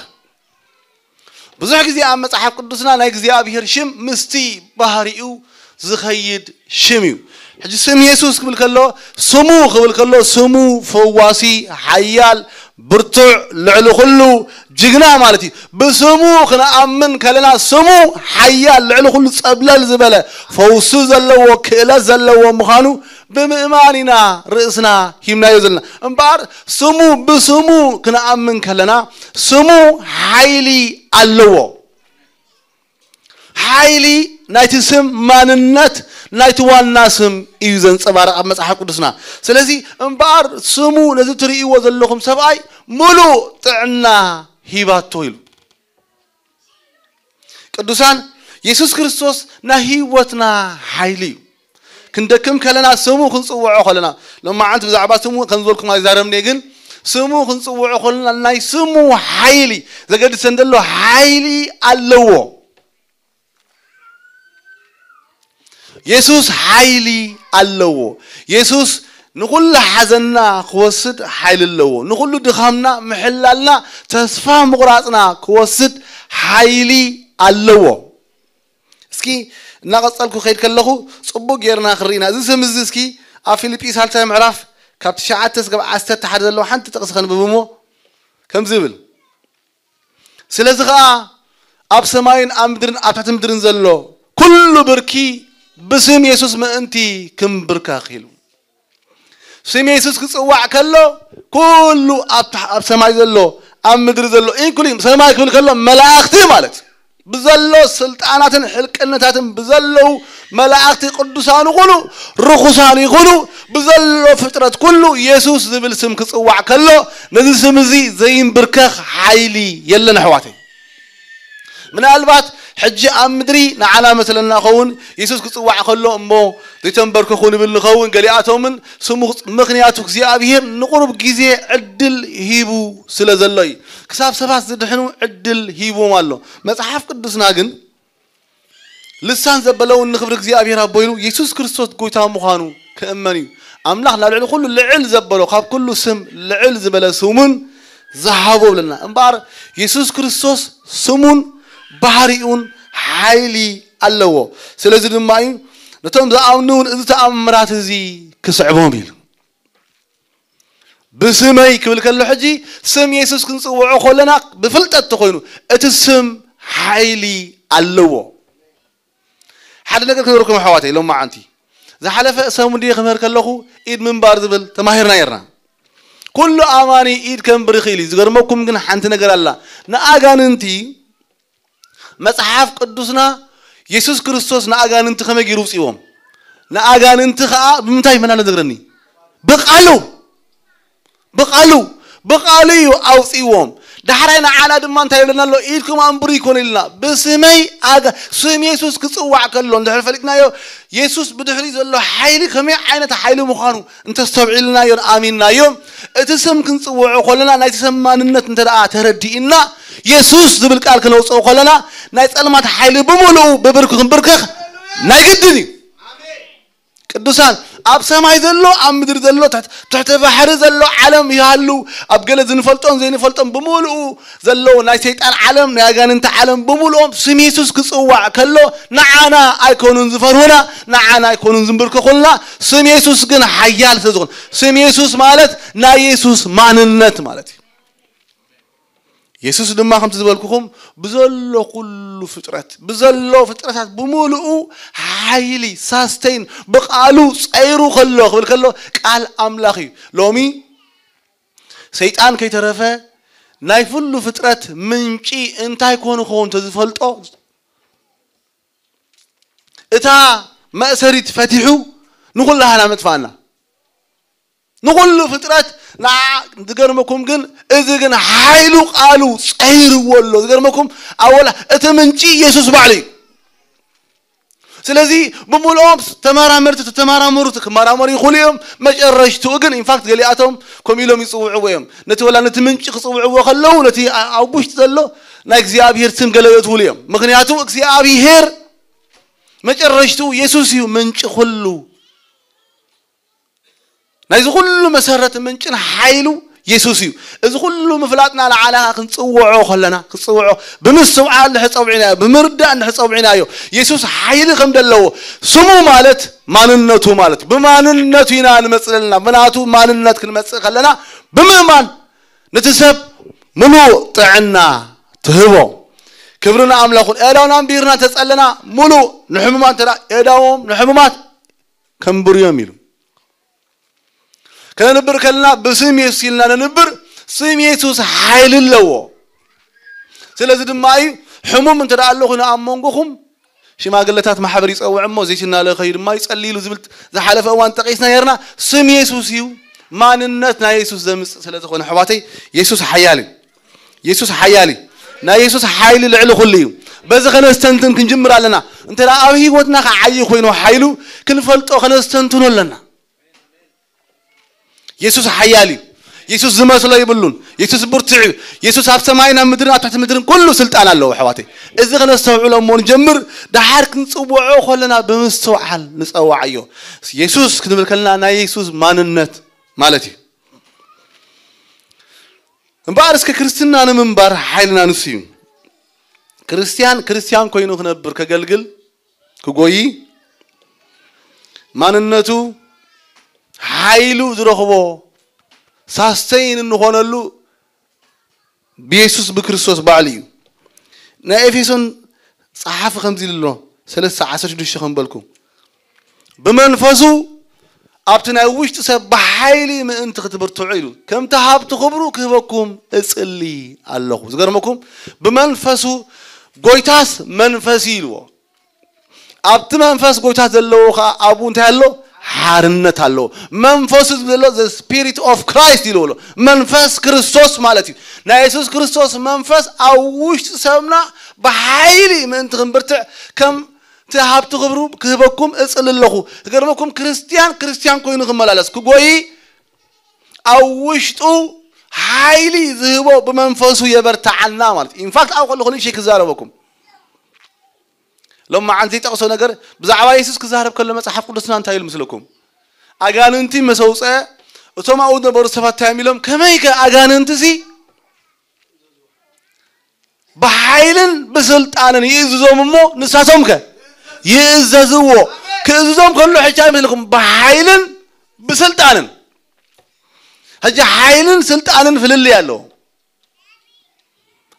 ብዙሕ ግዜ ኣብ መጽሓፍ ቅዱስና ናይ እግዚኣብሔር ሽም ምስቲ ባህሪኡ ዝኸይድ ሽም እዩ። ሕጂ ስም የሱስ ክብል ከሎ፣ ስሙ ክብል ከሎ፣ ስሙ ፈዋሲ፣ ሓያል፣ ብርቱዕ፣ ልዕሊ ኩሉ ጅግና ማለት እዩ። ብስሙ ክንኣምን ከለና፣ ስሙ ሓያል፣ ልዕሊ ኩሉ ጸብለል ዝበለ፣ ፈውሲ ዘለዎ፣ ክእለት ዘለዎ ምዃኑ ብምእማን ኢና ርእስና ሂብናዮ ዘለና። እምበኣር ስሙ፣ ብስሙ ክንኣምን ከለና፣ ስሙ ሓይሊ ኣለዎ። ሓይሊ ናይቲ ስም፣ ማንነት ናይቲ ዋና ስም እዩ ዘንጸባርቕ ኣብ መጽሓፍ ቅዱስና። ስለዚ እምበኣር ስሙ ነዚ ትርእይዎ ዘለኹም ሰብኣይ ምሉእ ጥዕና ሂባቶ ኢሉ። ቅዱሳን፣ የሱስ ክርስቶስ ናይ ህይወትና ሓይሊ እዩ። ክንደክም ከለና፣ ስሙ ክንጽውዖ ከለና፣ ሎማዓንቲ ብዛዕባ ስሙ ከም ዝበልኩም ኣይዛረብን እየ፣ ግን ስሙ ክንጽውዖ ከለና ናይ ስሙ ሓይሊ፣ ዘገድሰን ዘሎ ሓይሊ ኣለዎ። የሱስ ሓይሊ ኣለዎ። የሱስ ንኹሉ ሓዘንና ክወስድ ሓይሊ ኣለዎ። ንኹሉ ድኻምና፣ ምሕላልና፣ ተስፋ ምቑራጽና ክወስድ ሓይሊ ኣለዎ። እስኪ እናቐጸልኩ ከይድ ከለኹ ጽቡቕ ጌርና ክርኢና። እዚ ስም እዚ እስኪ ኣብ ፊልጲ ሳልሳይ ምዕራፍ ካብ ትሽዓተ እስከ ዓሰርተ ሓደ ዘለዋ ሓንቲ ጥቕሲ ከንብብ እሞ ከምዚ ይብል። ስለዚ ኸኣ ኣብ ሰማይን ኣብ ምድርን ኣብ ትሕቲ ምድርን ዘሎ ኩሉ ብርኪ ብስም የሱስ ምእንቲ ክምብርከኽ ኢሉ። ስም የሱስ ክጽዋዕ ከሎ ኩሉ ኣብ ታሕ-፣ ኣብ ሰማይ ዘሎ፣ ኣብ ምድሪ ዘሎ፣ ኢንክሉዲንግ ሰማይ ክብል ከሎ መላእኽቲ ማለት እዩ። ብዘሎ ስልጣናትን ሕልቅነታትን ብዘለዉ መላእኽቲ ቅዱሳን ይኹኑ ርኹሳን ይኹኑ ብዘሎ ፍጥረት ኩሉ የሱስ ዝብል ስም ክጽዋዕ ከሎ ነዚ ስም እዚ ዘይንብርከኽ ሓይሊ የለን ኣሕዋተይ። ምናልባት ሕጂ ኣብ ምድሪ ንዓና መስለና ኸውን የሱስ ክጽዋዕ ከሎ እሞ ዘይተንበርከኹ ንብል ንኸውን ገሊኣቶምን ስሙ ክጽ-፣ ምኽንያቱ እግዚኣብሔር ንቁሩብ ግዜ ዕድል ሂቡ ስለ ዘሎ እዩ። ክሳብ ሰባት ዝድሕኑ ዕድል ሂብዎም ኣሎ። መጽሓፍ ቅዱስና ግን ልሳን ዘበለ እውን ንኽብሪ እግዚኣብሔር ኣቦ ኢሉ የሱስ ክርስቶስ ጎይታ ምዃኑ ክእመን እዩ። ኣምላኽ ናብ ልዕሊ ኩሉ ልዕል ዘበሎ፣ ካብ ኩሉ ስም ልዕል ዝበለ ስሙን ዝሃቦ ብለና። እምበኣር የሱስ ክርስቶስ ስሙን ባህሪኡን ሓይሊ ኣለዎ። ስለዚ ድማ እዩ ነቶም ዝኣምኑ እውን እዚ ተኣምራት እዚ ክስዕቦም ኢሉ። ብስመይ ክብል ከሎ ሕጂ ስም የሱስ ክንጽውዖ ከለና ብፍልጠት ተኾይኑ እቲ ስም ሓይሊ ኣለዎ። ሓደ ነገር ክነግረኩም ኣሕዋተይ፣ ሎማዓንቲ ዝሓለፈ ሰሙን ድየ ክምህር ከለኹ ኢድ ምንባር ዝብል ተማሂርና ነርና። ኩሉ ኣማኒ ኢድ ከንብር ይኽእል እዩ። ዝገርመኩም ግን ሓንቲ ነገር ኣላ። ንኣጋንንቲ መጽሓፍ ቅዱስና የሱስ ክርስቶስ ንኣጋንንቲ ከመይ ገይሩ ውጽእዎም? ንኣጋንንቲ ኸኣ ብምንታይ መና ነግረኒ? ብቃሉ። ብቃሉ። ብቃሉ እዩ ኣውጽእዎም። ዳሕራይ ንዓና ድማ እንታይ ይብለና ኣሎ? ኢድኩም ኣንብሩ ይኮን ኢልና። ብስመይ ኣጋ-፣ ስም የሱስ ክጽዋዕ ከሎ እንድሕር ፈሊጥናዮ፣ የሱስ ብድሕሪ ዘሎ ሓይሊ ከመይ ዓይነት ሓይሊ ምዃኑ እንተስተውዒልናዮን ኣሚንናዮ፣ እቲ ስም ክንጽውዖ ከለና ናይቲ ሰብ ማንነት እንተ ደኣ ተረዲእና፣ የሱስ ዝብል ቃል ክነውጽኦ ከለና ናይ ጸልማት ሓይሊ ብምሉኡ ብብርክ ክንብርከኽ ናይ ግድን እዩ። ቅዱሳን፣ ኣብ ሰማይ ዘሎ፣ ኣብ ምድሪ ዘሎ፣ ትሕቲ፣ ትሕቲ ባሕሪ ዘሎ ዓለም ይሃሉ፣ ኣብ ገለ ዝንፈልጦን ዘይንፈልጦን ብምሉኡ ዘለዉ ናይ ሰይጣን ዓለም፣ ናይ ኣጋንንቲ ዓለም ብምልኦም ስም የሱስ ክጽዋዕ ከሎ ንዓና ኣይኮኑን ዝፈርሁና፣ ንዓና ኣይኮኑን ዝንብርከኹልና። ስም የሱስ ግን ሓያል ስለ ዝኾነ፣ ስም የሱስ ማለት ናይ የሱስ ማንነት ማለት እዩ። የሱስ ድማ ከምቲ ዝበልኩኹም ብዘሎ ኩሉ ፍጥረት፣ ብዘሎ ፍጥረታት ብምሉኡ ሓይሊ ሳስተይን ብቃሉ ጸይሩ ከሎ ክብል ከሎ ቃል ኣምላኽ እዩ። ሎሚ ሰይጣን ከይተረፈ ናይ ኩሉ ፍጥረት ምንጪ እንታይ ኮኑ ክኸውን ተዝፈልጦ፣ እታ መእሰሪት ፈቲሑ ንኹላህና መጥፋና። ንኹሉ ፍጥረት ንዓ ዝገርመኩም ግን፣ እዚ ግን ሓይሉ ቃሉ ጸይርዎ ኣሎ። ዝገርመኩም ኣወላ እቲ ምንጪ ኢየሱስ ባዕሉ እዩ። ስለዚ ብምልኦም ተመራመርቲ ተተመራመሩ ክመራመሩ ይኽእሉ እዮም። መጨረሽትኡ ግን ኢንፋክት ገሊኣቶም ከም ኢሎም ይጽውዕዎ እዮም። ነቲ ወላ ነቲ ምንጪ ክጽውዕዎ ከለዉ ነቲ ኣብ ውሽጢ ዘሎ ናይ እግዚኣብሔር ስም ገለ የእትውሉ እዮም። ምክንያቱ እግዚኣብሔር መጨረሽትኡ ኢየሱስ እዩ ምንጪ ኩሉ። ናይዚ ኩሉ መሰረት ምንጭን ሓይሉ የሱስ እዩ። እዚ ኩሉ ምፍላጥና ንዓና ክንጽውዖ ከለና፣ ክጽውዖ ብምስትውዓል እንድሕር ጸውዒናዮ፣ ብምርዳእ እንድሕር ጸውዒናዮ፣ የሱስ ሓይሊ ከም ዘለዎ፣ ስሙ ማለት ማንነቱ ማለት፣ ብማንነቱ ኢና ንመጽእ ዘለና። ብናቱ ማንነት ክንመጽእ ከለና ብምእማን ነቲ ሰብ ምሉእ ጥዕና ትህቦ። ክብሪ ንኣምላኹን። ኤዳውን ኣንቢርና ተጸለና ምሉእ ንሕሙማት እንተ ደኣ ኤዳዎም ንሕሙማት ከንብርዮም ኢሉ። ከነንብር ከለና ብስም የሱስ ኢልና ነንብር። ስም የሱስ ሓይሊ ኣለዎ። ስለዚ ድማ እዩ ሕሙም እንተ ደኣ ኣሎ ኮይኑ ኣብ መንጎኹም ሽማግለታት ማሕበር ይጸውዕ እሞ ዘይትና ለኸዩ ድማ ይጸልይሉ ዝብል ዝሓለፈ እዋን ጠቒስና ነርና። ስም የሱስ እዩ። ማንነት ናይ የሱስ ዘምጽእ ስለ ዝኾነ ኣሕዋተይ፣ የሱስ ሓያል እዩ። የሱስ ሓያል እዩ። ናይ የሱስ ሓይሊ ልዕሊ ኩሉ እዩ። በዚ ከነስተንትን ክንጅምር ኣለና። እንተ ደኣ ኣብ ህይወትና ክዓዪ ኮይኑ ሓይሉ ክንፈልጦ ከነስተንትኖ ኣለና። የሱስ ሓያል እዩ። የሱስ ዝመስሎ ይብሉን። የሱስ ብርቱዕ እዩ። የሱስ ኣብ ሰማይን ኣብ ምድርን ኣብ ትሕቲ ምድርን ኩሉ ስልጣን ኣለዎ ኣሕዋተይ። እዚ ከነስተውዕሎ እሞ ንጀምር። ደሓር ክንጽውዖ ከለና ብምስትውዓል ንጸውዓዮ። የሱስ ክንብል ከለና ናይ የሱስ ማንነት ማለት እዩ። እምበኣር እስከ ክርስትና ንምንባር ሓይልና ንሱ እዩ። ክርስትያን ክርስትያን ኮይኑ ክነብር፣ ከገልግል፣ ክጎይ፣ ማንነቱ ሓይሉ ዝረኽቦ ሳስተይን እንኾነሉ ብየሱስ ብክርስቶስ ባዕሉ እዩ። ናይ ኤፌሶን ጸሓፊ ከምዚ ኢሉ ኣሎ፣ ሰለስተ ዓሰርተ ሽዱሽተ ከም በልኩ፣ ብመንፈሱ ኣብቲ ናይ ውሽጢ ሰብ ብሓይሊ ምእንቲ ክትብርትዑ ኢሉ፣ ከምቲ ሃብቲ ክብሩ ክህበኩም እጽሊ ኣለኹ። ዝገርመኩም፣ ብመንፈሱ፣ ጎይታስ መንፈስ እዩ ኢልዎ። ኣብቲ መንፈስ ጎይታ ዘለዎ ኸዓ ኣብኡ እንታይ ኣሎ? ሓርነት ኣሎ። መንፈሱ ዝብል ዘሎ the spirit of Christ ኢልዎ ኣሎ። መንፈስ ክርስቶስ ማለት እዩ። ናይ የሱስ ክርስቶስ መንፈስ ኣብ ውሽጢ ሰብና ብሓይሊ ምእንቲ ክንብርትዕ፣ ከም እቲ ሃብቲ ክብሩ ክህበኩም እጽሊ ኣለኹ። ክገርመኩም፣ ክርስትያን ክርስትያን ኮይኑ ክመላለስ፣ ክጎይ፣ ኣብ ውሽጡ ሓይሊ ዝህቦ ብመንፈሱ የበርትዓና ማለት እዩ። ኢንፋክት ኣብ ከለኹ ንእሽተይ ክዛረበኩም። ሎም መዓልቲ ዘይጠቕሶ ነገር ብዛዕባ የሱስ ክዛረብ ከሎ መጽሓፍ ቅዱስና እንታይ ኢሉ ምስለኩም? ኣጋንንቲ መሰውፀ እቶም ኣብኡ ዝነበሩ ሰባት እንታይ እዮም ኢሎም? ከመይከ ኣጋንንትሲ ብሓይልን ብስልጣንን ይእዝዞም እሞ ንሳቶም ከ ይእዘዝዎ። ክእዝዞም ከሎ ሕጂ ኣይመስለኩም? ብሓይልን ብስልጣንን። ሕጂ ሓይልን ስልጣንን ፍልልይ ኣለዎ።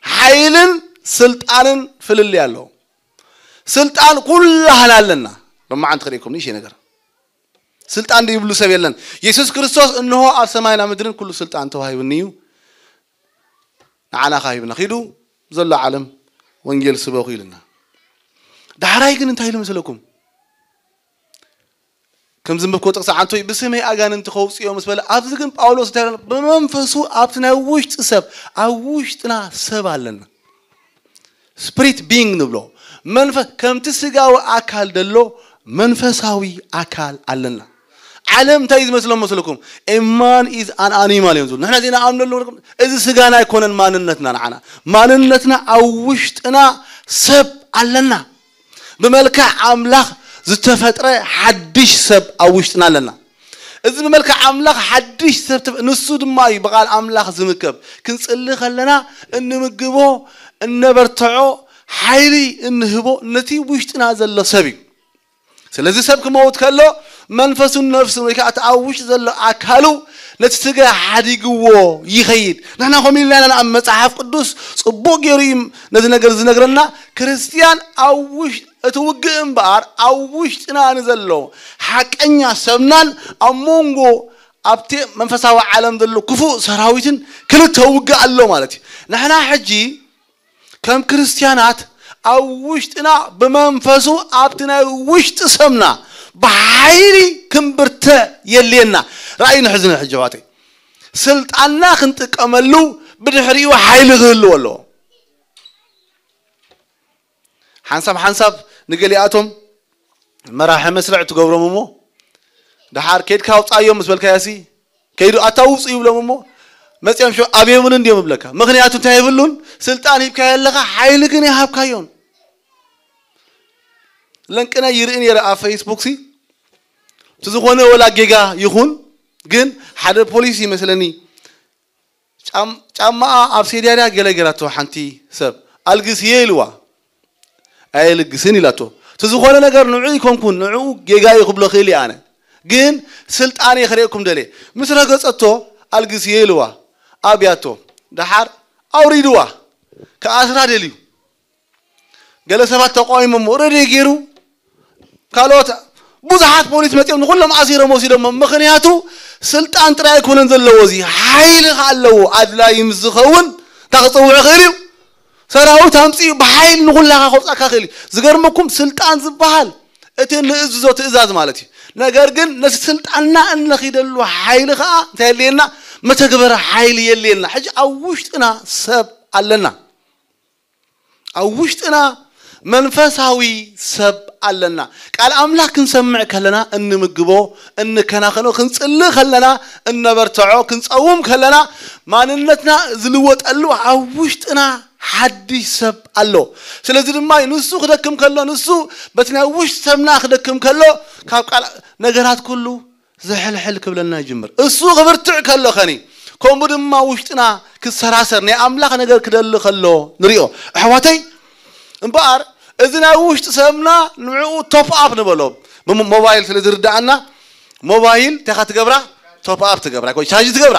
ሓይልን ስልጣንን ፍልልይ ኣለዎ። ስልጣን ኩላህና ኣለና። ሎማዓንቲ ክርእየኩም ንእሽተይ ነገር። ስልጣን ዘይብሉ ሰብ የለን። የሱስ ክርስቶስ እንሆ ኣብ ሰማይን ኣብ ምድርን ኩሉ ስልጣን ተዋሂቡኒ እዩ። ንዓና ከ ሂብና፣ ኪዱ ዘሎ ዓለም ወንጌል ስበኹ ኢልና። ዳሕራይ ግን እንታይ ኢሉ መስለኩም? ከም ዝንበብኮ ጥቕሲ ዓንቶይ ብስመይ ኣጋንንቲ ከውፅዮ ምስ በለ፣ ኣብዚ ግን ጳውሎስ እንታይ ኢሉ? ብመንፈሱ ኣብቲ ናይ ውሽጢ ሰብ፣ ኣብ ውሽጥና ሰብ ኣለና። ስፕሪት ቢንግ ንብሎ። መንፈስ፣ ከምቲ ስጋዊ ኣካል ደሎ መንፈሳዊ ኣካል ኣለና። ዓለም እንታይ እዩ ዝመስሎም መስለኩም? A man is an animal እዮም ዝብሉ። ንሕና ዘይንኣምነሉ፣ እዚ ስጋና ኣይኮነን ማንነትና። ንዓና ማንነትና ኣብ ውሽጥና ሰብ ኣለና። ብመልክዕ ኣምላኽ ዝተፈጥረ ሓድሽ ሰብ ኣብ ውሽጥና ኣለና። እዚ ብመልክዕ ኣምላኽ ሓድሽ ሰብ ተፈ-፣ ንሱ ድማ እዩ ብቓል ኣምላኽ ዝምከብ። ክንጽሊ ከለና እንምግቦ፣ እነበርትዖ፣ ሓይሊ እንህቦ ነቲ ውሽጥና ዘሎ ሰብ እዩ። ስለዚ ሰብ ክመውት ከሎ መንፈሱን ነፍሱን ወይ ከዓ እቲ ኣብ ውሽጢ ዘሎ ኣካሉ ነቲ ስጋ ሓዲግዎ ይኸይድ። ንሕና ከምኡ ኢልና ኢና ኣብ መጽሓፍ ቅዱስ ጽቡቕ ገይሩ እዩ ነዚ ነገር ዝነግረና። ክርስትያን ኣብ ውሽ-፣ እቲ ውግእ እምበኣር ኣብ ውሽጥና ንዘሎ ሓቀኛ ሰብናን ኣብ መንጎ ኣብቲ መንፈሳዊ ዓለም ዘሎ ክፉእ ሰራዊትን ክልተ ውግእ ኣሎ ማለት እዩ። ንሕና ሕጂ ከም ክርስትያናት ኣብ ውሽጥና ብመንፈሱ ኣብቲ ናይ ውሽጢ ሰብና ብሓይሊ ክንብርትዕ የድልየና። ራእይ ንሕዝነ ሕጂ ኣሕዋተይ። ስልጣንና ክንጥቀመሉ ብድሕሪኡ ሓይሊ ክህልዎ ኣለዎ። ሓንሳብ ሓንሳብ ንገሊኣቶም መራሒ መስርዕ ትገብሮም እሞ ደሓር ከይድካ ኣውፃዮም ምስ በልካዮሲ ከይዱ ኣታ ውፁ ይብሎም እሞ መፅኦም ሸ ኣብ የብሉን እንዲዮም ይብለካ። ምክንያቱ እንታይ የብሉን? ስልጣን ሂብካዮ ኣለካ፣ ሓይሊ ግን ይሃብካዮን። ለንቅነ ይርኢ ነይረ ኣብ ፌስቡክ ሲ እቲ ዝኾነ ወላ ጌጋ ይኹን ግን ሓደ ፖሊስ ይመስለኒ ጫም- ጫማኣ ኣብ ሴድያ ድያ ገለ ገይራቶ ሓንቲ ሰብ ኣልግስየ ኢልዋ ኣየልግስን ኢላቶ። እቲ ዝኾነ ነገር ንዑ ይኮንኩን ንዑ ጌጋ እዩ ክብሎ ክእል እየ ኣነ ግን ስልጣን እየ ክርእየኩም ደልየ። ምስ ረገጸቶ ኣልግስየ ኢልዋ ኣብያቶ ደሓር ኣውሪድዋ ክኣስራ ደልዩ። ገለ ሰባት ተቃዊሞሞ ረድዮ ገይሩ ካልኦት ብዙሓት ፖሊስ መፂኦም ንኩሎም ኣሲሮም ወሲዶሞ። ምክንያቱ ስልጣን ጥራይ ኣይኮነን ዘለዎ፣ እዚ ሓይሊ ከዓ ኣለዎ። ኣድላይ ምስ ዝኸውን እንታይ ክፅውዕ ክእል እዩ? ሰራዊት ኣምፅኡ ብሓይሊ ንኩላካ ከውፃካ ክእል እዩ። ዝገርመኩም ስልጣን ዝበሃል እቲ ንእዝዞ ትእዛዝ ማለት እዩ። ነገር ግን ነቲ ስልጣንና እነኺደሉ ሓይሊ ከዓ እንታይ የድልየና? መተግበሪ ሓይሊ የድልየና። ሕጂ ኣብ ውሽጥና ሰብ ኣለና። ኣብ ውሽጥና መንፈሳዊ ሰብ ኣለና። ቃል ኣምላኽ ክንሰምዕ ከለና እንምግቦ፣ እንከናኸኖ፣ ክንጽልእ ከለና እነበርትዖ፣ ክንጸውም ከለና ማንነትና ዝልወጠሉ ኣብ ውሽጥና ሓድሽ ሰብ ኣሎ። ስለዚ ድማ ንሱ ክደክም ከሎ ንሱ በቲ ናይ ውሽጢ ሰብና ክደክም ከሎ ካብ ቃል ነገራት ኩሉ ዝሕልሕል ክብለና ይጅምር። እሱ ክብርትዕ ከሎ ኸኒ ከምኡ ድማ ውሽጥና ክሰራሰር ናይ ኣምላኽ ነገር ክደሊ ከሎ ንሪኦ። ኣሕዋተይ እምበኣር እዚ ናይ ውሽጢ ሰብና ንዕኡ ቶፕ ኣፕ ንበሎ። ብሞባይል ስለ ዝርዳኣና ሞባይል እንታይ ትገብራ? ቶፕ ኣፕ ትገብራ ወይ ቻርጅ ትገብራ።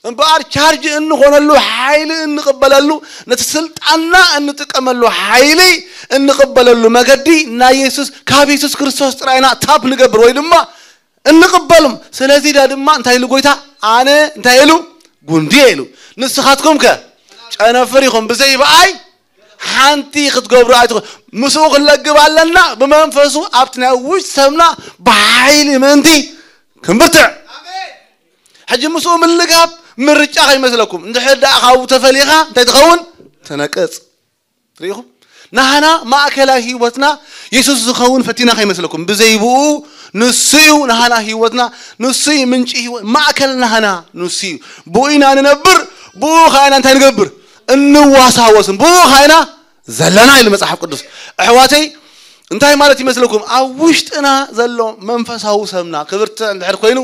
እምበኣር ቻርጅ እንኾነሉ ሓይሊ እንቕበለሉ ነቲ ስልጣንና እንጥቀመሉ ሓይሊ እንቕበለሉ መገዲ ናይ የሱስ ካብ የሱስ ክርስቶስ ጥራይና ታፕ ንገብር ወይ ድማ እንቕበልም። ስለዚ ዳ ድማ እንታይ ኢሉ ጎይታ ኣነ እንታይ ኢሉ ጉንዲ ኢሉ ንስኻትኩም ከ ጨነፍር ኢኹም ብዘይ ብኣይ ሓንቲ ክትገብሩ ኣይትኹ ምስኡ ክንለግብ ኣለና ብመንፈሱ ኣብቲ ናይ ውሽጢ ሰብና ብሓይሊ ምእንቲ ክንብርትዕ ሕጂ ምስኡ ምልጋብ ምርጫ ከይመስለኩም። እንድሕር ደኣ ካብኡ ተፈሊኻ እንታይ ትኸውን? ትነቅጽ። ርኢኹም? ናህና ማእከላይ ህይወትና የሱስ ዝኸውን ፈቲና ከይመስለኩም። ብዘይ ብኡ ንሱ እዩ ናህና ህይወትና፣ ንሱ እዩ ምንጪ ህይወት፣ ማእከል ናህና ንሱ እዩ። ብኡ ኢና ንነብር፣ ብኡ ኸዓ ኢና እንታይ ንገብር? እንዋሳወስን ብኡ ኸዓ ኢና ዘለና ኢሉ መጽሓፍ ቅዱስ። ኣሕዋተይ እንታይ ማለት ይመስለኩም? ኣብ ውሽጥና ዘሎ መንፈሳዊ ሰብና ክብርትዕ እንድሕር ኮይኑ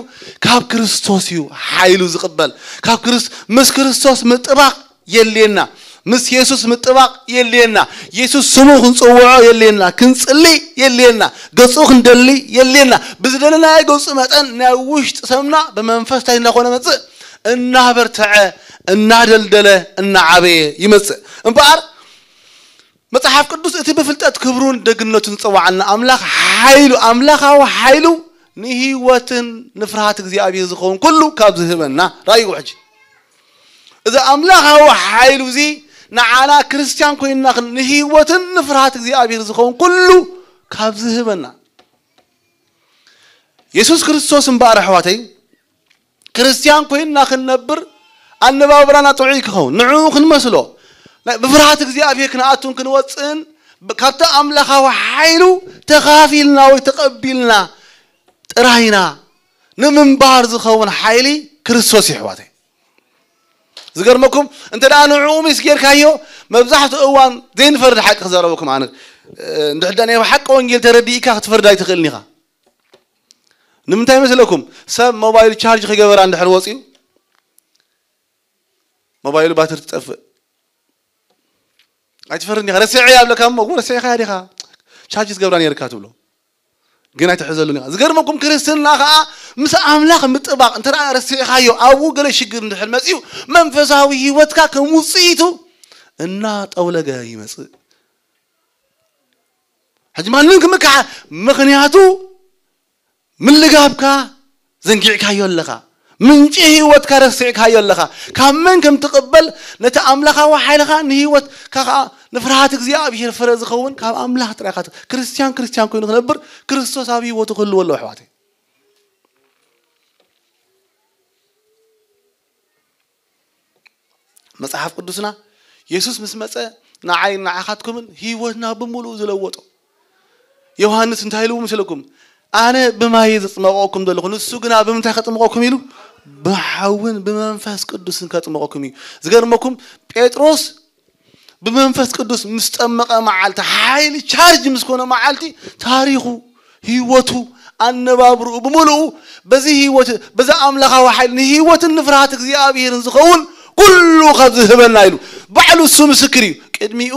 ካብ ክርስቶስ እዩ ሓይሉ ዝቕበል። ካብ ክርስ ምስ ክርስቶስ ምጥባቕ የልየና። ምስ የሱስ ምጥባቕ የልየና። የሱስ ስሙ ክንጽውዖ የልየና። ክንጽሊ የልየና። ገጹ ክንደሊ የልየና። ብዝደለናዮ ገጹ መጠን ናይ ውሽጢ ሰብና ብመንፈስ እንታይ እናኾነ መጽእ? እናበርትዐ፣ እናደልደለ፣ እናዓበየ ይመጽእ። እምበኣር መጽሓፍ ቅዱስ እቲ ብፍልጠት ክብሩን ደግነቱን ዝጸዋዓና ኣምላኽ ሓይሉ ኣምላኻዊ ሓይሉ ንህይወትን ንፍርሃት እግዚኣብሔር ዝኸውን ኩሉ ካብ ዝህበና ራእይዎ ሕጂ እዚ ኣምላኻዊ ሓይሉ እዚ ንዓና ክርስትያን ኮይንና ንህይወትን ንፍርሃት እግዚኣብሔር ዝኸውን ኩሉ ካብ ዝህበና የሱስ ክርስቶስ እምበኣር ኣሕዋተይ ክርስትያን ኮይንና ክንነብር ኣነባብራና ጥዑይ ክኸውን ንዕኡ ክንመስሎ ብፍርሃት እግዚኣብሔር ክንኣቱን ክንወፅእን ካብቲ ኣምላኻዊ ሓይሉ ተኻፊልና ወይ ተቐቢልና ጥራይና ንምንባር ዝኸውን ሓይሊ ክርስቶስ ይሕዋተይ ዝገርመኩም እንተ ደኣ ንዕኡ ሚስ ጌርካዮ መብዛሕትኡ እዋን ዘይንፈርድ ሓቂ ክዛረበኩም ኣነ እንድሕዳ ናይ ሓቂ ወንጌል ተረዲእካ ክትፈርድ ኣይትኽእልን ኢኻ ንምንታይ መስለኩም ሰብ ሞባይል ቻርጅ ከይገበራ እንድሕር ወፅዩ ሞባይሉ ባትሪ ትጠፍእ ኣይትፈርን ዲኻ ረሲዐ ያብለካ እሞ ረሲዕካ ዲኻ ቻርጅ ዝገብራ ነርካ ትብሎ ግን ኣይትሕዘሉን ኢኻ ዝገርመኩም ክርስትና ከዓ ምስ ኣምላኽ ምጥባቕ እንተ ረሲዕካዮ ኣብኡ ገለ ሽግር እንድሕር መፅዩ መንፈሳዊ ህይወትካ ከም ውፅኢቱ እናጠውለገ ይመፅእ ሕጂ ማንም ክምክሓ ምኽንያቱ ምልጋብካ ዘንጊዕካዮ ኣለኻ። ምንጪ ህይወትካ ረሲዕካዮ ኣለኻ። ካብ መን ከም ትቕበል፣ ነቲ ኣምላኻዊ ሓይልኻ ንህይወትካ ኸዓ ንፍርሃት እግዚኣብሔር ፍረ ዝኸውን ካብ ኣምላኽ ጥራይ ኢኻ። ክርስትያን ክርስትያን ኮይኑ ክነብር ክርስቶስ ኣብ ህይወቱ ክህልዎ ኣለዎ ኣሕዋተይ። መጽሓፍ ቅዱስና የሱስ ምስ መጸ ንዓይን ንዓኻትኩምን ህይወትና ብምሉኡ ዝለወጦ። ዮሃንስ እንታይ ኢሉ መሰለኩም? ኣነ ብማይ ዘጽመቐኩም ዘለኹ፣ ንሱ ግና ብምንታይ ከጥምቐኩም ኢሉ? ብሓውን ብመንፈስ ቅዱስን ከጥምቐኩም እዩ። ዝገርመኩም ጴጥሮስ ብመንፈስ ቅዱስ ምስ ጠመቐ መዓልቲ፣ ሓይሊ ቻርጅ ምስ ኮነ መዓልቲ፣ ታሪኹ፣ ህይወቱ፣ ኣነባብርኡ ብምሉኡ በዚ ህይወት፣ በዛ ኣምላኻዊ ሓይሊ ንህይወትን ንፍርሃት እግዚኣብሔርን ዝኸውን ኩሉ ካብ ዝህበና ኢሉ ባዕሉ እሱ ምስክር እዩ። ቅድሚኡ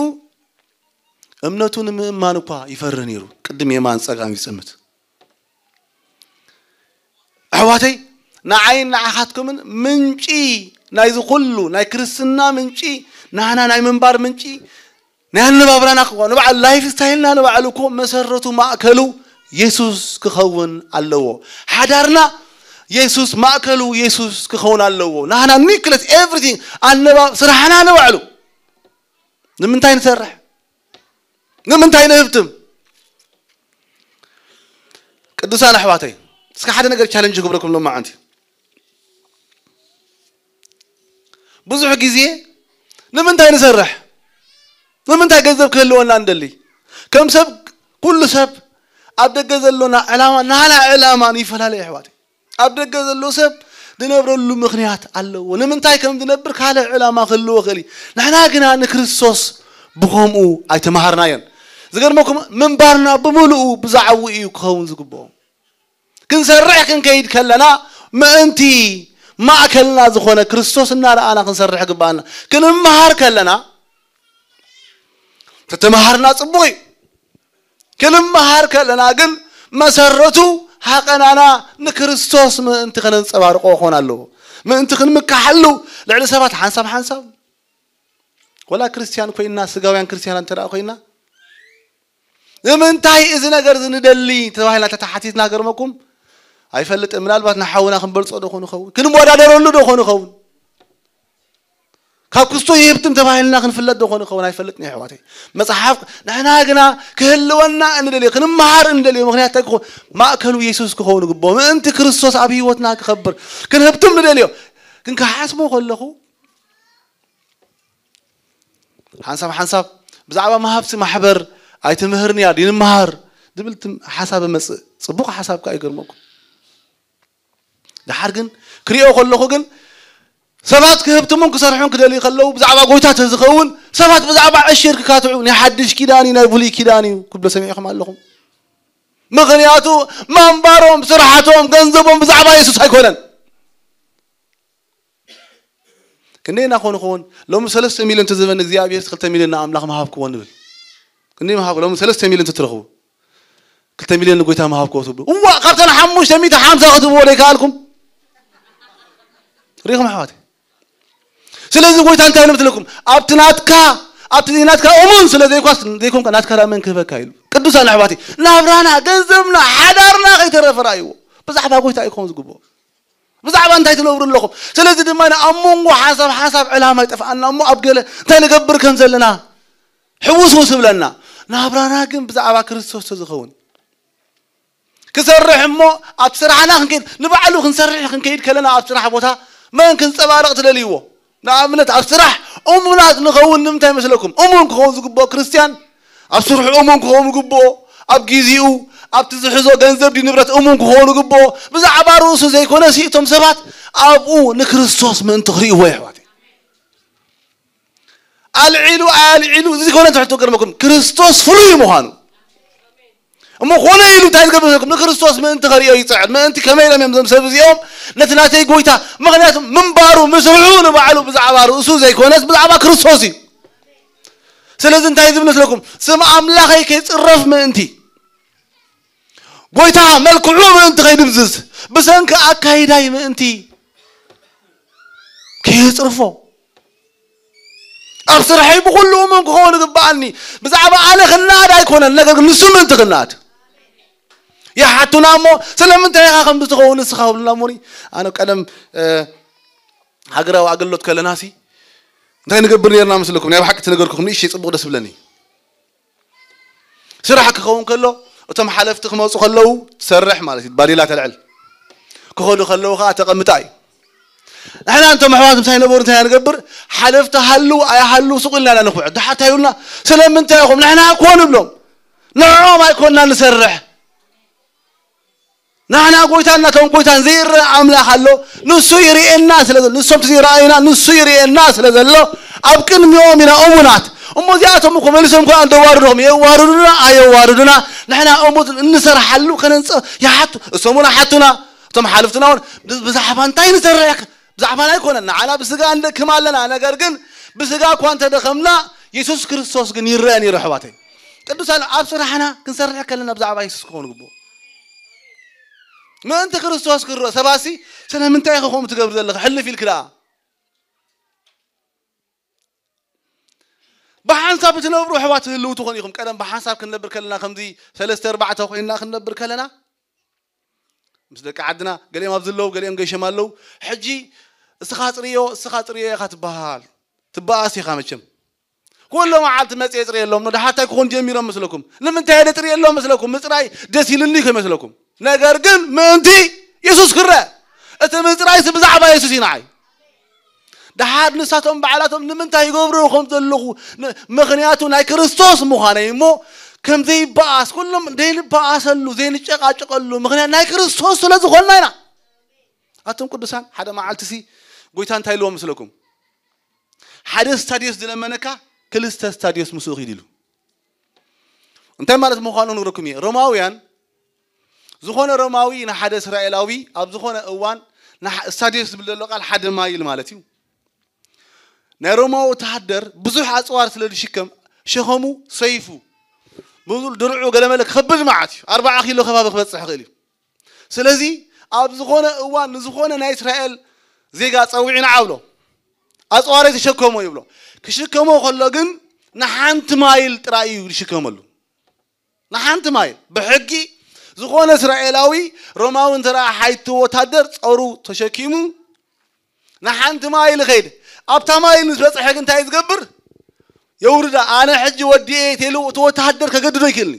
እምነቱ ንምእማን እኳ ይፈሪ ነይሩ። ቅድም የማን ጸጋም ይጽምት። ኣሕዋተይ፣ ንዓይን ንዓኻትኩምን ምንጪ ናይዚ ኩሉ ናይ ክርስትና ምንጪ፣ ናህና ናይ ምንባር ምንጪ፣ ናይ ኣነባብራና ክኾን ንባዕሉ ላይፍ ስታይልና ንባዕሉ እኮ መሰረቱ ማእከሉ የሱስ ክኸውን ኣለዎ። ሓዳርና የሱስ ማእከሉ የሱስ ክኸውን ኣለዎ። ናህና ኒክለስ ኤቭሪቲንግ ኣነባ ስራሕና ንባዕሉ ንምንታይ ንሰርሕ? ንምንታይ ንህብትም? ቅዱሳን ኣሕዋተይ፣ እስከ ሓደ ነገር ቻለንጅ ክብለኩም ሎማዓንቲ። ብዙሕ ግዜ ንምንታይ ንሰርሕ? ንምንታይ ገንዘብ ክህልወና እንደሊ? ከም ሰብ፣ ኩሉ ሰብ ኣብ ደገ ዘሎና ዕላማ ናና ዕላማ ይፈላለ ኣሕዋተይ። ኣብ ደገ ዘሎ ሰብ ዝነብረሉ ምኽንያት ኣለዎ። ንምንታይ ከም ዝነብር ካልእ ዕላማ ክህልዎ ክእል እዩ። ንሕና ግና ንክርስቶስ ብኸምኡ ኣይተማሃርናዮን። ዝገርመኩም ምንባርና ብምሉኡ ብዛዕባኡ እዩ ክኸውን ዝግብኦ። ክንሰርሕ ክንከይድ ከለና ምእንቲ ማእከልና ዝኾነ ክርስቶስ እናረኣና ክንሰርሕ ግባኣና። ክንመሃር ከለና ተተማሃርና ጽቡቕ እዩ። ክንመሃር ከለና ግን መሰረቱ ሃቐናና ንክርስቶስ ምእንቲ ከነንጸባርቆ ክኾን ኣለዎ። ምእንቲ ክንምካሓሉ ልዕሊ ሰባት ሓንሳብ ሓንሳብ ወላ ክርስትያን ኮይና ስጋውያን ክርስትያን እንተ ደኣ ኮይና ንምንታይ እዚ ነገር እዚ ንደሊ ተባሂልና ተተሓቲትና ገርመኩም ኣይፈልጥን። ምናልባት ንሓውና ክንበልጾ ዶ ኾን ይኸውን? ክንወዳደረሉ ዶ ኾን ይኸውን? ካብ ክስቶ ይህብትም ተባሂልና ክንፍለጥ ዶ ኾን ይኸውን? ኣይፈልጥን ኣሕዋተይ። መጽሓፍ ንሕና ግና ክህልወና እንደልዮ ክንመሃር እንደልዮ ምኽንያት እንታይ ክኾን? ማእከሉ የሱስ ክኸውን ግቦ ምእንቲ ክርስቶስ ኣብ ህይወትና ክኸብር ክንህብትም ንደልዮ። ግን ክሓስቦ ከለኹ ሓንሳብ ሓንሳብ ብዛዕባ መሃብቲ ማሕበር ኣይትምህርንያ ድንመሃር ድብል ትም- ሓሳብ መጽእ ጽቡቕ ሓሳብ ከኣ ይገርመኩም። ድሓር ግን ክሪኦ ከለኹ ግን ሰባት ክህብትሙን ክሰርሑን ክደልዩ ከለዉ ብዛዕባ ጎይታ ተዝኸውን ሰባት ብዛዕባ ዕሽር ክካትዑ ናይ ሓድሽ ኪዳን እዩ ናይ ብሉይ ኪዳን እዩ ክብሎ ሰሚዕኹም ኣለኹም። ምኽንያቱ መንባሮም ስራሕቶም ገንዘቦም ብዛዕባ የሱስ ኣይኮነን። ክንደይ ኢና ኮን ኾን ሎሚ ሰለስተ ሚልዮን ተዝበን እግዚኣብሔር ክልተ ሚልዮን ንኣምላኽ መሃብክዎ ንብል። ክንደይ መሃብ ሎሚ ሰለስተ ሚልዮን ትትረኽቡ ክልተ ሚልዮን ንጎይታ መሃብክዎ ትብሉ። እዋ ካብተን ሓሙሽተ ሚእቲ ሓምሳ ክትብዎ ደይከኣልኩም ሪኹም ኣሕዋት። ስለዚ ጎይታ እንታይ ንብትለኩም ኣብቲ ናትካ ኣብቲ ናትካ እሙን ስለ ዘይኳስ ዘይኮንካ ናትካ ዳ መን ክህበካ ኢሉ። ቅዱሳን ኣሕዋት ናብራና ገንዘብና ሓዳርና ከይተረፈ ራእይዎ። ብዛዕባ ጎይታ ኣይኮን ዝግብኦ ብዛዕባ እንታይ ትነብሩ ኣለኹም? ስለዚ ድማ ኣብ መንጎ ሓሳብ ሓሳብ ዕላማ ይጠፍኣና እሞ ኣብ ገለ እንታይ ንገብር ከም ዘለና ሕውስውስ ይብለና። ናብራና ግን ብዛዕባ ክርስቶስ ተዝኸውን ክሰርሕ እሞ ኣብ ስራሕና ክንከይድ ንባዕሉ ክንሰርሕ ክንከይድ ከለና ኣብ ስራሕ ቦታ መን ክንፀባረቕ ትደልይዎ? ንኣብነት ኣብ ስራሕ እሙናት ንኸውን ንምንታይ መስለኩም? እሙን ክኸውን ዝግብኦ ክርስትያን ኣብ ስርሑ እሙን ክኸውን ይግብኦ። ኣብ ጊዜኡ ኣብቲ ዝሕዞ ገንዘብ ድዩ ንብረት እሙን ክኾኑ ግብኦ። ብዛዕባ ርእሱ ዘይኮነ ሲእቶም ሰባት ኣብኡ ንክርስቶስ ምእንቲ ክርእይዎ የሕዋት ኣልዒሉ ኣልዒሉ እዚ ኮነ ትሕቶ ገርመኩም ክርስቶስ ፍሉይ ምዃኑ እሞ ኮነ ኢሉ እንታይ ዝገብር ንክርስቶስ ምእንቲ ከርእዮ ይፅዕር ምእንቲ ከመይ ኢሎም እዮም ዞም ሰብ እዚኦም ነቲ ናተይ ጎይታ ምክንያቱ ምንባሩ ምስርሑ ንባዕሉ ብዛዕባ ርእሱ ዘይኮነስ ብዛዕባ ክርስቶስ እዩ ስለዚ እንታይ ዝብል መስለኩም ስም ኣምላኸይ ከይፅረፍ ምእንቲ ጎይታ መልክዑ ምእንቲ ከይድብዝዝ ብሰንኪ ኣካይዳይ ምእንቲ ከየፅርፎ ኣብ ስርሐይ ብኩሉ እሙን ክኸውን ይግብኣኒ ብዛዕባ ኣነ ክናኣድ ኣይኮነን ነገር ግን ንሱ ምእንቲ ክናኣድ ይሓቱና እሞ፣ ስለምንታይ ኢኻ ከምዚ ትኸውን ንስኻ? ብሉና እሞኒ። ኣነ ቀደም ሃገራዊ ኣገልግሎት ከለናሲ እንታይ ንገብር ነርና መስለኩም? ናይ ብሓቂ ትነገርኩም ንእሽተይ ጽቡቕ ደስ ብለኒ። ስራሕ ክኸውን ከሎ እቶም ሓለፍቲ ክመፁ ከለዉ ትሰርሕ ማለት እዩ። ባዴላ ተልዕል፣ ክኸዱ ከለዉ ከዓ ተቐምጣ እዩ። ንሕና እንቶም ኣሕዋት ምሳይ ነበሩ እንታይ ንገብር? ሓለፍቲ ሃሉ ኣይሃሉ ሱቕ ኢልና ኢና ንኹዕ። ድሓር እንታይ ይብሉና? ስለምንታይ ኢኹም? ንሕና እኮ ንብሎም፣ ንዕኦም ኣይኮንና ንሰርሕ። ንሕና ጎይታን ናቶም ጎይታን ዘይረአ ኣምላኽ ኣሎ። ንሱ ይርእየና ስለ ዘሎ፣ ንሶም ዘይረኣዩና ንሱ ይርእየና ስለ ዘሎ፣ ኣብ ቅድሚኦም ኢና እሙናት። እሞ እዚኣቶም እኮ መሊሶም እኮ ኣንተዋርዶም የዋርዱና ኣየዋርዱና፣ ንሕና እሙት እንሰርሓሉ ከነንጽ ይሓቱ። እሶም እውን ሓቱና፣ እቶም ሓለፍትና እውን ብ- ብዛዕባ እንታይ ንሰርሕ? ብዛዕባና ኣይኮነን። ንዓና ብስጋ እንደክም ኣለና፣ ነገር ግን ብስጋ እኳ እንተደኸምና፣ የሱስ ክርስቶስ ግን ይረአ ነይሩ። ኣሕዋተይ ቅዱሳን፣ ኣብ ስራሕና ክንሰርሕ ከለና ብዛዕባ የሱስ ክኸውን ግብኦ። ምእንቲ ክርስቶስ ክረአ። ሰባሲ ስለምንታይ ኢኻ ከምኡ ትገብር ዘለኻ? ሕልፍ ኢልክ ደኣ። ብሓንሳብ እትነብሩ ኣሕዋት ትህልው ትኾኑ ኢኹም። ቀደም ብሓንሳብ ክንነብር ከለና ከምዚ ሰለስተ ኣርባዕተ ኮይንና ክንነብር ከለና ምስ ደቂ ዓድና ገሊኦም ኣብዚ ኣለዉ፣ ገሊኦም ገይሾም ኣለዉ። ሕጂ እስኻ ጽርዮ፣ እስኻ ጽርዮ ኢኻ ትበሃል። ትበኣስ ኢኻ መቸም። ኩሎ መዓልቲ መጽየ ጽርየሎም፣ ደሓታይ ክኾን ጀሚሮም መስለኩም? ንምንታይ እየ ጽርየሎም መስለኩም? ምጽራይ ደስ ኢሉኒ ከመስለኩም። ነገር ግን ምእንቲ የሱስ ክረአ። እቲ ምጽራይስ ብዛዕባ የሱስ እዩ ንዓይ። ደሓር ንሳቶም ባዕላቶም ንምንታይ ይገብሩ ከም ዘለኹ ን- ምኽንያቱ ናይ ክርስቶስ ምዃነይ እሞ ከም ዘይበኣስ ኩሎም ዘይንበኣሰሉ ዘይንጨቃጨቀሉ ምኽንያት ናይ ክርስቶስ ስለ ዝኾንና ኢና። ኣቶም ቅዱሳን ሓደ መዓልቲ ሲ ጎይታ እንታይ ኢልዎም ምስለኩም? ሓደ ስታዲዮስ ዝለመነካ ክልተ ስታዲዮስ ምስኡ ኪድ ኢሉ። እንታይ ማለት ምዃኑ ንግረኩም እየ። ሮማውያን ዝኾነ ሮማዊ ንሓደ እስራኤላዊ ኣብ ዝኾነ እዋን ንሓ- ስታዲዮስ ዝብል ዘሎ ቃል ሓደ ማይል ማለት እዩ። ናይ ሮማዊ ወተሃደር ብዙሕ ኣፅዋር ስለ ዝሽከም ሸኸሙ ሰይፉ ብዙ ድርዑ ገለመለ ክኸብድ መዓት እዩ። ኣርባዓ ኪሎ ከባቢ ክበፅሕ ይኽእል እዩ። ስለዚ ኣብ ዝኾነ እዋን ንዝኾነ ናይ እስራኤል ዜጋ ፀዊዑ ንዓ ብሎ ኣፅዋረይ ተሸከሞ ይብሎ። ክሽከሞ ከሎ ግን ንሓንቲ ማይል ጥራይ እዩ ዝሽከመሉ። ንሓንቲ ማይል ብሕጊ ዝኾነ እስራኤላዊ ሮማዊ እንተ ሓይቲ ወታደር ጸሩ ተሸኪሙ ንሓንቲ ማይል ኸይድ ኣብታ ማይል ምስ በጽሐ ግን እንታይ ዝገብር? የውርዳ። ኣነ ሕጂ ወዲኤ ተሉ እቲ ወታደር ከገድዶ ይክእልኒ።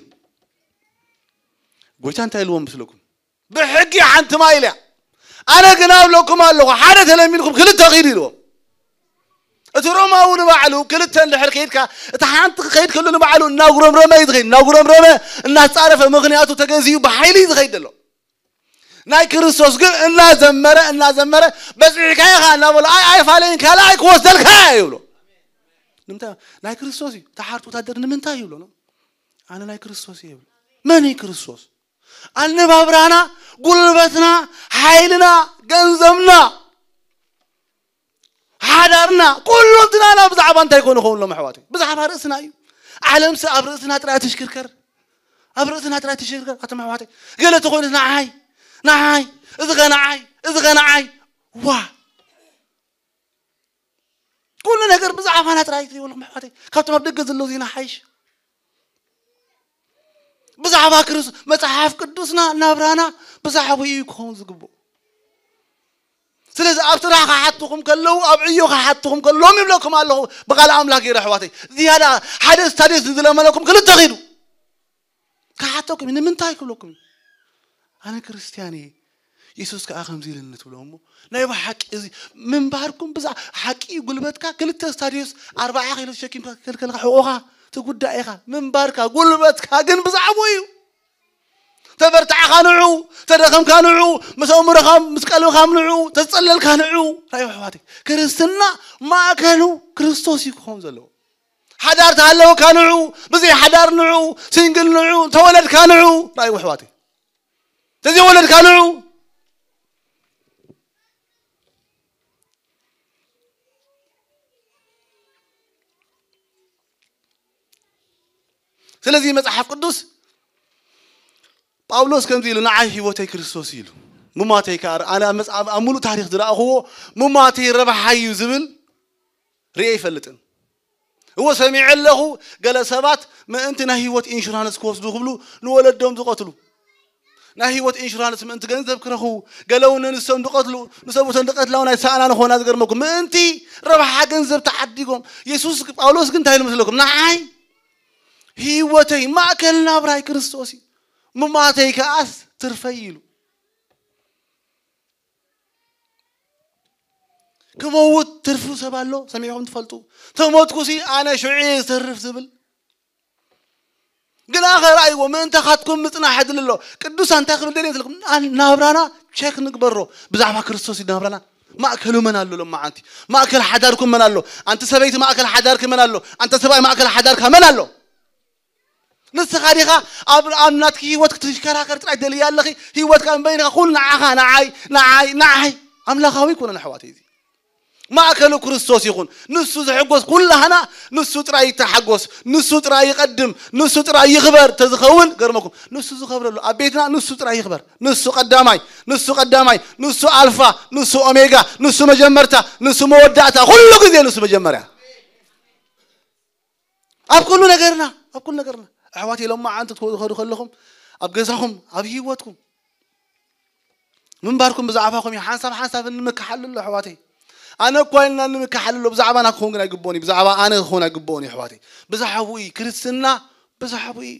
ጎይታ እንታይ ኢልዎም ምስለኩም? ብሕጊ ሓንቲ ማይል እያ። ኣነ ግን ኣብለኩም ኣለኹ ሓደ ተለሚንኩም ክልተ ኺዱ ኢልዎም። እቲ ሮማዊ ንባዕሉ ክልተ እንድሕር ከይድካ እቲ ሓንቲ ክኸይድ ከሎ ንባዕሉ እናጉረምረመ እዩ ዝኸይድ። እናጉረምረመ እናጻረፈ ምኽንያቱ ተገዚኡ ብሓይሊ እዩ ዝኸይድ ዘሎ። ናይ ክርስቶስ ግን እናዘመረ እናዘመረ በጺሕካ ኢኻ እናበሎ ኣይ ኣይፋለይን ካልኣይ ክወስደልካ እየ ይብሎ። ንምንታይ? ናይ ክርስቶስ እዩ። ተሓርት ወታደር ንምንታይ ይብሎ? ኣነ ናይ ክርስቶስ እየ ይብሎ። መን እዩ ክርስቶስ? ኣነባብራና፣ ጉልበትና፣ ሓይልና፣ ገንዘብና፣ ሓዳርና፣ ኩሉ እንትናና ብዛዕባ እንታይ ኮነ ኸውን ሎም ኣሕዋተይ? ብዛዕባ ርእስና እዩ። ዓለምሲ ኣብ ርእስና ጥራይ ትሽክርከር። ኣብ ርእስና ጥራይ ትሽክርከር ኣቶም ኣሕዋተይ። ገለ ተኾይኑ ንዓይ ንዓይ እዚ ኸ ንዓይ እዚ ኸ ንዓይ ዋ ኩሉ ነገር ብዛዕባና ጥራይ ትሪእዎ ኣለኹም ኣሕዋተይ። ካብቶም ኣብ ደገ ዘለዉ ዜና ሓይሽ ብዛዕባ ክርስቶስ መጽሓፍ ቅዱስና ናብራና ብዛዕባ እዩ ክኸውን ዝግብኦ። ስለዚ ኣብ ስራሕ ክሓትኹም ከለዉ ኣብ ዕዮ ክሓትኹም ከለዎም ይብለኩም ኣለኹ ብቓል ኣምላኽ ገይረ ኣሕዋተይ ዝያዳ ሓደ ስታዲስ ዝለመለኩም ክልተ ኺዱ ክሓተኩም እዩ። ንምንታይ ክብለኩም እዩ? ኣነ ክርስትያን እየ የሱስ ከዓ ከምዚ ኢልኒ ትብሎ እሞ ናይ ብሓቂ እዚ ምንባርኩም ብዛ ሓቂ እዩ። ጉልበትካ ክልተ ስታዲዮስ ኣርባዓ ኪሎ ተሸኪምካ ክከልከልካ ሕቆኻ ትጉዳእ ኢኻ። ምንባርካ ጉልበትካ ግን ብዛዕባኡ እዩ። ተበርታዕኻ ንዑ፣ ተደኸምካ ንዑ፣ ምስ ኣእምሮኻ ምስ ቀልብኻ ንዑ፣ ተዝጸለልካ ንዑ። ራእዩ ኣሕዋተይ ክርስትና ማእከሉ ክርስቶስ እዩ ክኸውን ዘለዎ። ሓዳር ተሃለወካ ንዑ፣ ብዘይ ሓዳር ንዑ፣ ሲንግል ንዑ፣ ተወለድካ ንዑ። ራእዩ ኣሕዋተይ ተዘይወለድካ ንዑ። ስለዚ መጽሓፍ ቅዱስ ጳውሎስ ከምዚ ኢሉ ንዓይ ህይወተይ ክርስቶስ ኢሉ ምማተይ ከዓ ኣነ ኣብ ሙሉእ ታሪክ ዝረኣኽዎ ምማተይ ረብሓ እዩ ዝብል ርኤ ይፈልጥን። እዎ ሰሚዐ ኣለኹ ገለ ሰባት ምእንቲ ናይ ህይወት ኢንሹራንስ ክወስዱ ክብሉ ንወለዶም ዝቐትሉ ናይ ህይወት ኢንሹራንስ ምእንቲ ገንዘብ ክረኽቡ፣ ገለ እውን ንሶም ዝቐትሉ፣ ንሰብኡቶም ዝቐትላ እውን ኣይሰኣናን ክኾና። ዝገርመኩም፣ ምእንቲ ረብሓ ገንዘብ ተዓዲጎም። የሱስ፣ ጳውሎስ ግን እንታይ ኢሉ መስለኩም? ንዓይ ህይወተይ ማእከል ናብራይ ክርስቶስ እዩ፣ ምማተይ ከኣስ ትርፈይ ኢሉ። ክመውት ትርፉ ሰብ ኣሎ ሰሚዕኹም ትፈልጡ? ተሞትኩሲ ኣነ ሽዑ እየ ዝተርፍ ዝብል። ግን ኣኸ ረኣይዎ፣ ምእንታኻትኩም ምጽናሕ ዕድል ኣሎ። ቅዱሳን እንታይ ክብል ደልየ ዘለኩም? ና-፣ ናብራና ቸክ ንግበሮ። ብዛዕባ ክርስቶስ እዩ ናብራና። ማእከሉ መን ኣሎ? ሎማዓንቲ ማእከል ሓዳርኩም መን ኣሎ? ኣንቲ ሰበይቲ ማእከል ሓዳርኪ መን ኣሎ? ኣንተ ሰብኣይ ማእከል ሓዳርካ መን ኣሎ? ንስኻ ዲኻ ኣብ፣ ኣብ ናትኪ ህይወት ክትሽከራከር ጥራይ ደልያ ኣለኺ? ህይወትካ እምበይንኻ ኩሉ ንዓኻ፣ ንዓይ፣ ንዓይ፣ ንዓይ። ኣምላኻዊ ኣይኮነን ኣሕዋተይ። እዚ ማእከሉ ክርስቶስ ይኹን። ንሱ ዝሕጎስ ኩላህና፣ ንሱ ጥራይ ይተሓጎስ፣ ንሱ ጥራይ ይቐድም፣ ንሱ ጥራይ ይኽበር ተዝኸውን ገርመኩም። ንሱ ዝኸብረሉ ኣብ ቤትና ንሱ ጥራይ ይኽበር። ንሱ ቀዳማይ፣ ንሱ ቀዳማይ፣ ንሱ ኣልፋ፣ ንሱ ኦሜጋ፣ ንሱ መጀመርታ፣ ንሱ መወዳእታ፣ ኩሉ ግዜ ንሱ መጀመርያ። ኣብ ኩሉ ነገርና፣ ኣብ ኩሉ ነገርና ኣሕዋት፣ ሎማዓንቲ ትኸዱ ከለኹም ኣብ ገዛኹም፣ ኣብ ህይወትኩም ምንባርኩም ብዛዕባኹም እዩ። ሓንሳብ ሓንሳብ እንምክሓሉ ኣሎ ኣሕዋተይ። ኣነ እኳ ኢልና እንምክሓሉ ኣሎ። ብዛዕባና ክኸውን ግን ኣይግብኦን እዩ። ብዛዕባ ኣነ ክኸውን ኣይግብኦን እዩ ኣሕዋተይ። ብዛዕባኡ እዩ። ክርስትና ብዛዕባኡ እዩ።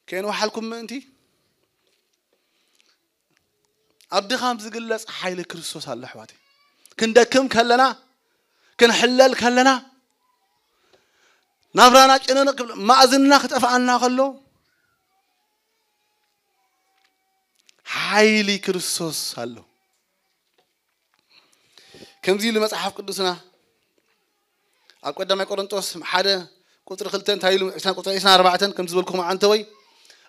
ከየንውሓልኩም ምእንቲ ኣብ ድኻም ዝግለጽ ሓይሊ ክርስቶስ ኣሎ ኣሕዋተይ። ክንደክም ከለና፣ ክንሕለል ከለና፣ ናብራና ጭንንቕ ክብል፣ ማእዝንና ክጠፍኣና ከሎ፣ ሓይሊ ክርስቶስ ኣሎ። ከምዚ ኢሉ መጽሓፍ ቅዱስና ኣብ ቀዳማይ ቆሮንጦስ ሓደ ቁጽሪ ክልተ እንታይ ኢሉ? ዕስራን ቁጽሪ ዕስራን ኣርባዕተን ከም ዝበልኩም፣ ኣንተ ወይ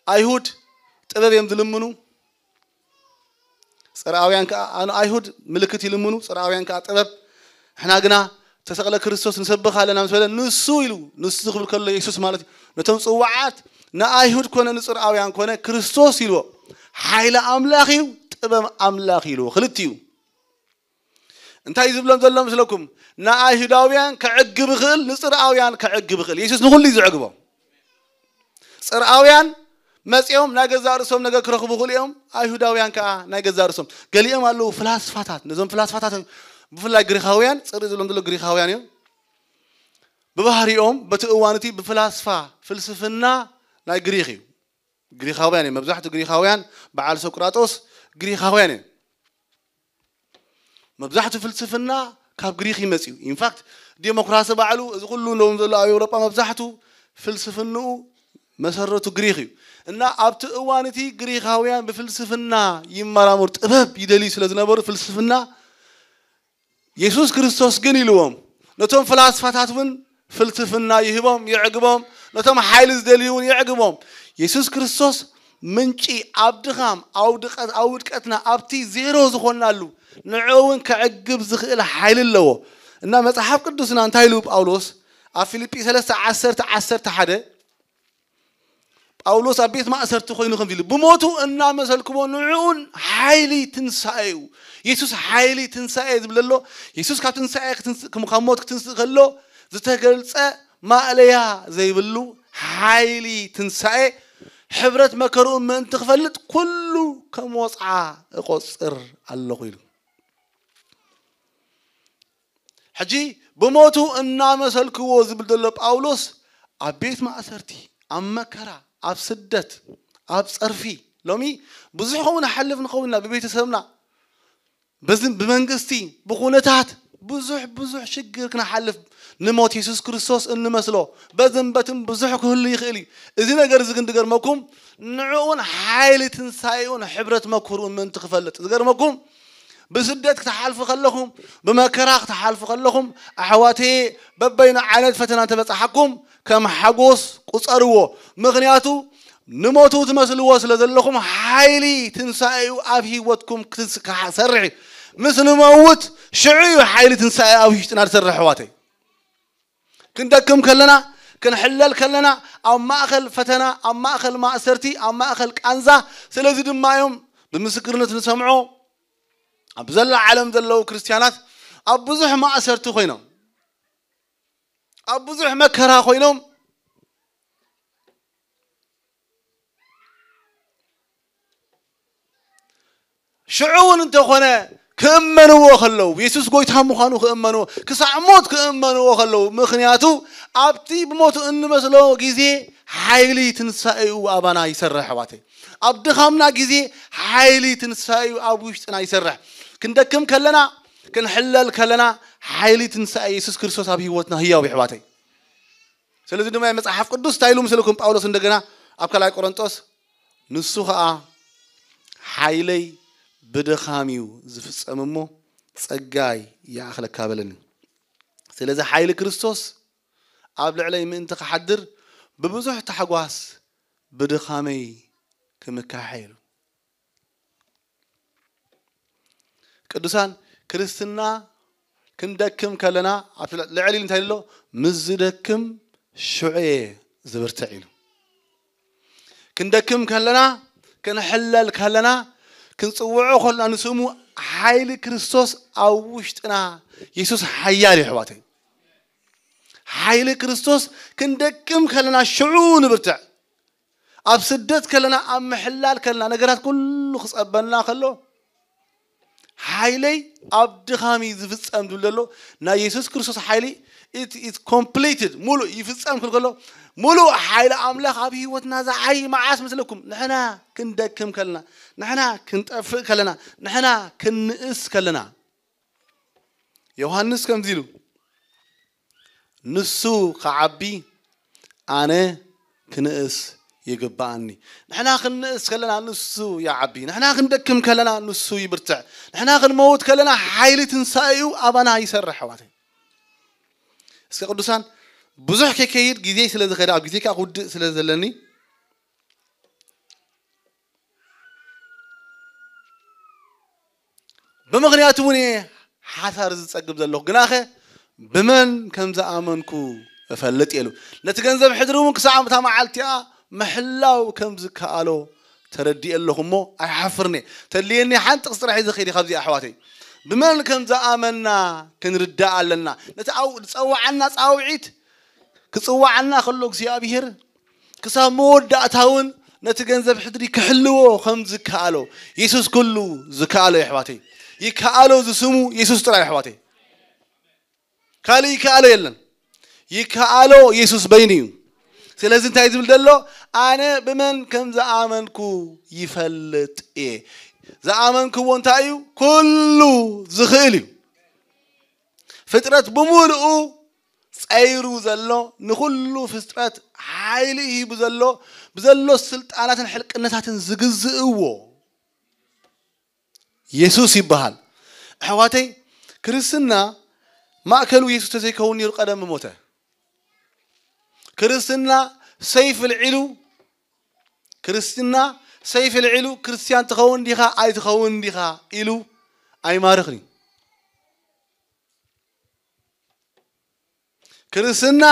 ኣይሁድ ጥበብ እዮም ዝልምኑ፣ ጽርኣውያን ከኣ፣ ኣነ ኣይሁድ ምልክት ይልምኑ፣ ጽርኣውያን ከኣ ጥበብ። ንሕና ግና ተሰቕለ ክርስቶስ ንሰብኽ ኣለና ምስ በለ፣ ንሱ ኢሉ፣ ንሱ ክብል ከሎ የሱስ ማለት እዩ። ነቶም ጽዋዓት ንኣይሁድ ኮነ ንጽርኣውያን ኮነ ክርስቶስ ኢልዎ። ሓይሊ ኣምላኽ እዩ፣ ጥበብ ኣምላኽ ኢልዎ። ክልቲኡ እንታይ እዩ ዝብሎም ዘሎ ምስለኩም? ንኣይሁዳውያን ከዕግብ ይኽእል፣ ንጽርኣውያን ከዕግብ ይኽእል። የሱስ ንኹሉ እዩ ዝዕግቦም። ጽርኣውያን መጺኦም ናይ ገዛእ ርእሶም ነገር ክረኽቡ ይኽእሉ እዮም። ኣይሁዳውያን ከኣ ናይ ገዛእ ርእሶም። ገሊኦም ኣለዉ ፍላስፋታት። ነዞም ፍላስፋታት ብፍላይ ግሪኻውያን፣ ጽርእ ዝብሎም ዘሎ ግሪኻውያን እዮም። ብባህሪኦም በቲ እዋን እቲ ብፍላስፋ ፍልስፍና ናይ ግሪኽ እዩ። ግሪኻውያን እዮም። መብዛሕትኡ ግሪኻውያን በዓል ሶቅራጦስ ግሪኻውያን እዮም። መብዛሕትኡ ፍልስፍና ካብ ግሪኽ ይመጽእ እዩ። ኢንፋክት ዴሞክራሲ ባዕሉ እዚ ኩሉ ሎም ዘሎ ኣብ ኤውሮጳ መብዛሕትኡ ፍልስፍንኡ መሰረቱ ግሪኽ እዩ። እና ኣብቲ እዋን እቲ ግሪኻውያን ብፍልስፍና ይመራመሩ፣ ጥበብ ይደልዩ ስለ ዝነበሩ ፍልስፍና የሱስ ክርስቶስ ግን ኢልዎም፣ ነቶም ፍላስፋታት እውን ፍልስፍና ይህቦም፣ የዕግቦም፣ ነቶም ሓይሊ ዝደልዩ እውን የዕግቦም። የሱስ ክርስቶስ ምንጪ ኣብ ድኻም፣ ኣብ ድቀት፣ ኣብ ውድቀትና፣ ኣብቲ ዜሮ ዝኾንናሉ ንዕኡ እውን ከዕግብ ዝኽእል ሓይሊ ኣለዎ። እና መጽሓፍ ቅዱስና እንታይ ኢሉ ጳውሎስ ኣብ ፊልጲ ሰለስተ ዓሰርተ ዓሰርተ ሓደ ጳውሎስ ኣብ ቤት ማእሰርቲ ኮይኑ ከምዚ ኢሉ፣ ብሞቱ እናመሰልክዎ ንዕኡን ሓይሊ ትንሳኤኡ። የሱስ ሓይሊ ትንሳኤ ዝብል ዘሎ፣ የሱስ ካብ ትንሳኤ ክትንስ-፣ ከም ካብ ሞት ክትንስእ ከሎ ዝተገልጸ ማእለያ ዘይብሉ ሓይሊ ትንሳኤ፣ ሕብረት መከርኡ ምእንቲ ክፈልጥ ኩሉ ከም ወጽዓ እቆጽር ኣለኹ ኢሉ። ሕጂ ብሞቱ እናመሰልክዎ ዝብል ዘሎ ጳውሎስ ኣብ ቤት ማእሰርቲ፣ ኣብ መከራ፣ ኣብ ስደት፣ ኣብ ጸርፊ፣ ሎሚ ብዙሕ ከምኡ ንሓልፍ ንኸውን ኢና። ብቤተሰብና፣ በዚ ብመንግስቲ፣ ብኹነታት ብዙሕ ብዙሕ ሽግር ክንሓልፍ ንሞት የሱስ ክርስቶስ እንመስሎ በዝን በትን ብዙሕ ክህሉ ይኽእል እዩ። እዚ ነገር እዚ ግን ዝገርመኩም ንዕኡን ሓይሊ ትንሳኤኡን ሕብረት መክርኡን ምእንቲ ክፈልጥ ዝገርመኩም ብስደት ክትሓልፉ ከለኹም፣ ብመከራ ክትሓልፉ ከለኹም፣ ኣሕዋተየ፣ በበይኑ ዓይነት ፈተና እንተበጽሓኩም፣ ከም ሓጎስ ቁጸርዎ። ምኽንያቱ፣ ንሞቱ ትመስልዎ ስለ ዘለኹም፣ ሓይሊ ትንሳኤኡ ኣብ ህይወትኩም ክስ-፣ ክሰርሕ እዩ። ምስ ንመውት፣ ሽዑ እዩ ሓይሊ ትንሳኤ ኣብ ውሽጥና ዝሰርሕ፣ ኣሕዋተይ። ክንደክም ከለና፣ ክንሕለል ከለና፣ ኣብ ማእከል ፈተና፣ ኣብ ማእከል ማእሰርቲ፣ ኣብ ማእከል ቃንዛ፣ ስለዚ ድማ እዮም ብምስክርነት ንሰምዖ፣ ኣብ ዘላ ዓለም ዘለዉ ክርስትያናት ኣብ ብዙሕ ማእሰርቲ ኮይኖም፣ ኣብ ብዙሕ መከራ ኮይኖም፣ እንተኾነ ክእመንዎ ከለዉ፣ የሱስ ጎይታ ምዃኑ ክእመንዎ፣ ክሳዕ ሞት ክእመንዎ ከለዉ፣ ምኽንያቱ ኣብቲ ብሞቱ እንመስሎ ግዜ ሓይሊ ትንሳኤኡ ኣባና ይሰርሕ፣ ኣሕዋተይ። ኣብ ድኻምና ግዜ ሓይሊ ትንሳኤኡ ኣብ ውሽጥና ይሰርሕ። ክንደክም ከለና፣ ክንሕለል ከለና፣ ሓይሊ ትንሳኤ የሱስ ክርስቶስ ኣብ ህይወትና ህያው እዩ፣ ኣሕዋተይ። ስለዚ ድማ መጽሓፍ ቅዱስ እንታይ ኢሉ ምስልኩም ጳውሎስ እንደገና ኣብ ካልኣይ ቆሮንጦስ፣ ንሱ ኸኣ ሓይለይ ብድኻም እዩ ዝፍጸም እሞ ጸጋይ ይኣኽለካ በለኒ። ስለዚ ሓይሊ ክርስቶስ ኣብ ልዕለይ ምእንቲ ክሓድር ብብዙሕ ታሕጓስ ብድኻመይ ክምካሐ ኢሉ። ቅዱሳን፣ ክርስትና ክንደክም ከለና፣ ኣብቲ ልዕል ኢሉ እንታይ ኢሉ ኣሎ? "ምስ ዝደክም ሽዑ እየ ዝብርትዕ" ኢሉ። ክንደክም ከለና፣ ክንሕለል ከለና፣ ክንጽውዖ ከለና ንስሙ፣ ሓይሊ ክርስቶስ ኣብ ውሽጥና፣ የሱስ ሓያል እዩ፣ ኣሕዋተይ። ሓይሊ ክርስቶስ ክንደክም ከለና ሽዑ ንብርትዕ። ኣብ ስደት ከለና፣ ኣብ ምሕላል ከለና፣ ነገራት ኩሉ ክጸበና ከሎ፣ ሓይለይ ኣብ ድኻም እዩ ዝፍጸም ዝብል ዘሎ፣ ናይ የሱስ ክርስቶስ ሓይሊ፣ it is completed፣ ሙሉእ ይፍጸም ክብል ከሎ፣ ሙሉእ ሓይሊ ኣምላኽ ኣብ ህይወትና ዝዓይ መዓስ መስለኩም? ንሕና ክንደክም ከለና፣ ንሕና ክንጠፍእ ከለና፣ ንሕና ክንንእስ ከለና። ዮሃንስ ከምዚ ኢሉ፣ "ንሱ ክዓቢ ኣነ ክንእስ ይግብኣኒ።" ንሕና ክንንእስ ከለና ንሱ ይዓቢ፣ ንሕና ክንደክም ከለና ንሱ ይብርትዕ፣ ንሕና ክንመውት ከለና ሓይሊ ትንሳኤኡ ኣባና ይሰርሕ፣ ኣሕዋተይ። እስከ ቅዱሳን፣ ብዙሕ ከይከይድ ግዜ ስለ ዝኸደ፣ ኣብ ግዜ ከኣ ክውድእ ስለ ዘለኒ፣ ብምኽንያቱ እውን እየ ሓሳር ዝጸግብ ዘለኹ፣ ግናኸ ብመን ከም ዝኣመንኩ እፈልጥ እየ ኢሉ። ነቲ ገንዘብ ሕድሪ እውን ክሳዕ እታ መዓልቲ እያ ምሕላው ከም ዝከኣሎ ተረዲኤ ኣለኹ እሞ ኣይሓፍርን እየ። ተድልየኒ ሓንቲ ጥቕሲ ጥራሕ እየ ዝኸይድ እየ ካብዚኣ፣ ኣሕዋተይ። ብመን ከም ዝኣመና ክንርዳእ ኣለና። ነቲ ኣው-፣ ዝጸዋዓና ጻውዒት ክጽዋዓና ከሎ እግዚኣብሔር ክሳብ መወዳእታ እውን ነቲ ገንዘብ ሕድሪ ክሕልዎ ከም ዝከኣሎ፣ የሱስ ኩሉ ዝከኣሎ እዩ፣ ኣሕዋተይ። ይከኣሎ ዝስሙ የሱስ ጥራይ፣ ኣሕዋተይ። ካልእ ይከኣሎ የለን። ይከኣሎ የሱስ በይኑ እዩ። ስለዚ እንታይ ዝብል ዘሎ? "ኣነ ብመን ከም ዝኣመንኩ ይፈልጥ እየ።" ዝኣመንክዎ እንታይ እዩ? ኩሉ ዝኽእል እዩ። ፍጥረት ብምሉኡ ጸይሩ ዘሎ፣ ንኹሉ ፍጥረት ሓይሊ ሂቡ ዘሎ፣ ብዘሎ ስልጣናትን ሕልቅነታትን ዝግዝእዎ የሱስ ይበሃል። ኣሕዋተይ፣ ክርስትና ማእከሉ የሱስ ተዘይከውን ነይሩ ቀደም ሞተ። ክርስትና ሰይፍ ልዒሉ፣ ክርስትና ሰይፍ ልዒሉ፣ "ክርስትያን ትኸውን ዲኻ ኣይትኸውን ዲኻ?" ኢሉ ኣይማርኽን እዩ። ክርስትና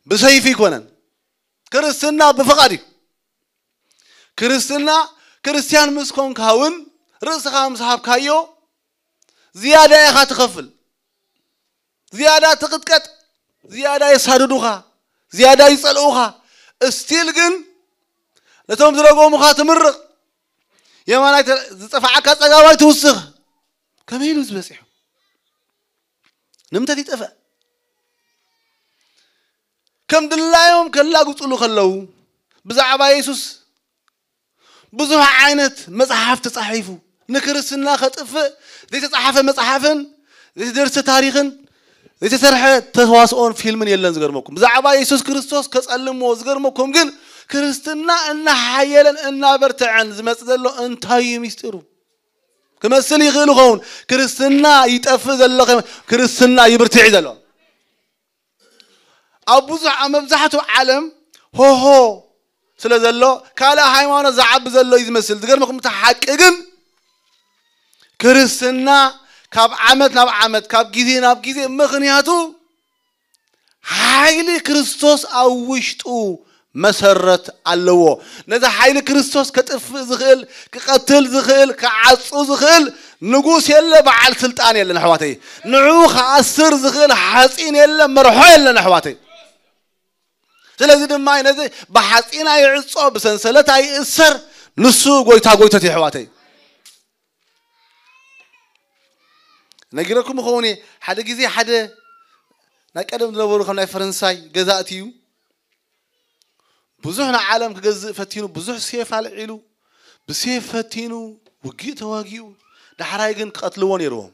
ብሰይፊ ኣይኮነን። ክርስትና ብፍቓድ እዩ። ክርስትና፣ ክርስትያን ምስ ኮንካ እውን ርእስኻ ምስ ሃብካዮ ዝያዳ ኢኻ ትኸፍል። ዝያዳ ትቕጥቀጥ፣ ዝያዳ የሳድዱኻ፣ ዝያዳ ይጸልኡኻ። እስቲል ግን ነቶም ዝረገሙኻ ትምርቕ፣ የማናይ ተ-፣ ዝጸፍዓካ ጸጋማይ ትውስኽ። ከመይ ኢሉ ዝበጺሑ? ንምንታይ ይጠፍእ? ከም ድላዮም ከላግጹሉ ከለዉ፣ ብዛዕባ የሱስ ብዙሕ ዓይነት መጽሓፍ ተጻሒፉ። ንክርስትና ከጥፍእ ዘይተጻሓፈ መጽሓፍን ዘይተደርሰ ታሪኽን ዘይተሰርሐ ተዋስኦን ፊልምን የለን። ዝገርመኩም፣ ብዛዕባ የሱስ ክርስቶስ ከጸልምዎ፣ ዝገርመኩም ግን፣ ክርስትና እናሓየለን እናበርተዐን ዝመጽእ ዘሎ እንታይ እዩ ሚስጢሩ? ክመስል ይኽእል ይኸውን። ክርስትና ይጠፍእ ዘሎ ከ-፣ ክርስትና ይብርትዕ እዩ ዘሎ። ኣብ ብዙሕ፣ ኣብ መብዛሕትኡ ዓለም ሆሆ ስለ ዘሎ፣ ካልእ ሃይማኖት ዝዓቢ ዘሎ እዩ ዝመስል። ዝገርመኩም፣ እቲ ሓቂ ግን ክርስትና ካብ ዓመት ናብ ዓመት፣ ካብ ግዜ ናብ ግዜ፣ ምኽንያቱ ሓይሊ ክርስቶስ ኣብ ውሽጡ መሰረት ኣለዎ። ነዚ ሓይሊ ክርስቶስ ከጥፍእ ዝኽእል፣ ክቐትል ዝኽእል፣ ክዓጹ ዝኽእል ንጉስ የለ፣ በዓል ስልጣን የለን፣ ኣሕዋተይ። ንዑ ክኣስር ዝኽእል ሓጺን የለ፣ መርሖ የለን፣ ኣሕዋተይ። ስለዚ ድማ ነዚ ብሓጺን ኣይዕጾ፣ ብሰንሰለት ኣይእሰር፣ ንሱ ጎይታ ጎይቶት እዩ፣ ኣሕዋተይ። ነጊረኩም ይኸውን እየ። ሓደ ግዜ ሓደ ናይ ቀደም ዝነበሩ ከም ናይ ፈረንሳይ ገዛእቲ እዩ። ብዙሕ ንዓለም ክገዝእ ፈቲኑ፣ ብዙሕ ሴፍ ኣልዒሉ፣ ብሴፍ ፈቲኑ፣ ውግእ ተዋጊኡ፣ ዳሕራይ ግን ክቐትልዎ ነይርዎም።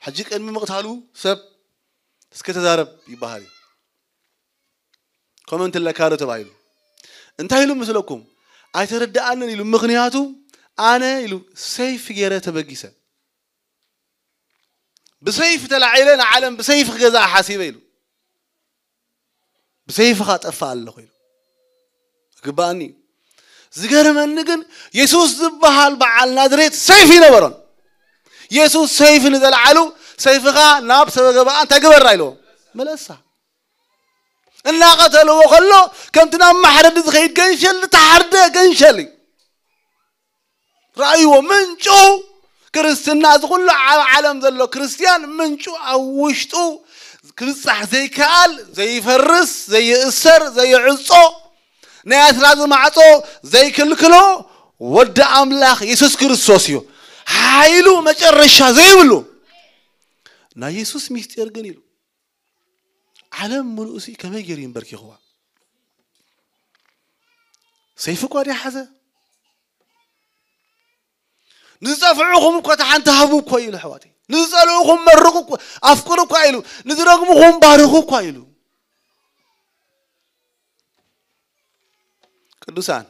ሕጂ ቅድሚ ምቕታሉ ሰብ እስከ ተዛረብ ይበሃል እዩ። ኮመንት ኣለካ ዶ ተባሂሉ። እንታይ ኢሉ ምስለኩም? ኣይተረድኣንን ኢሉ። ምኽንያቱ ኣነ ኢሉ ሰይፍ ገይረ ተበጊሰ። ብሰይፍ ተላዒለ ንዓለም ብሰይፍ ክገዛ ሓሲበ ኢሉ። ብሰይፍኻ ጠፋ ኣለኹ ኢሉ። ግባኣኒ እዩ። ዝገርመኒ ግን የሱስ ዝበሃል በዓል ናዝሬት ሰይፍ ይነበሮን። የሱስ ሰይፍ ንዘለዓሉ ሰይፍኻ ናብ ሰበገባኣ እንታይ ግበራ ኢልዎ? መለሳ። እናቐተልዎ ከሎ ከምቲ ናብ ማሕረዲ ዝኸይድ ገንሸል ዝተሓርደ ገንሸል እዩ። ረኣይዎ፣ ምንጩ ክርስትና፣ እዚ ኩሉ ኣብ ዓለም ዘሎ ክርስትያን ምንጩ ኣብ ውሽጡ ክብጻሕ ዘይከኣል፣ ዘይፈርስ፣ ዘይእሰር፣ ዘይዕጾ፣ ናይ ኣስራዚ ማዕጾ ዘይክልክሎ ወዲ ኣምላኽ የሱስ ክርስቶስ እዩ። ሓይሉ መጨረሻ ዘይብሉ ናይ የሱስ ሚስጢር ግን ኢሉ ዓለም ምሉእሲ ከመይ ገይሩ ይንበርኪኽዋ? ሰይፊ እኳ ድያ ሓዘ? ንዝጸፍዑኹም እኮ ተሓንቲ ሃቡ እኮ ኢሉ ኣሕዋተይ። ንዝጸልኡኹም መርቑ እኮ፣ ኣፍቅሩ እኳ ኢሉ። ንዝረግሙኹም ባርኹ እኳ ኢሉ። ቅዱሳን፣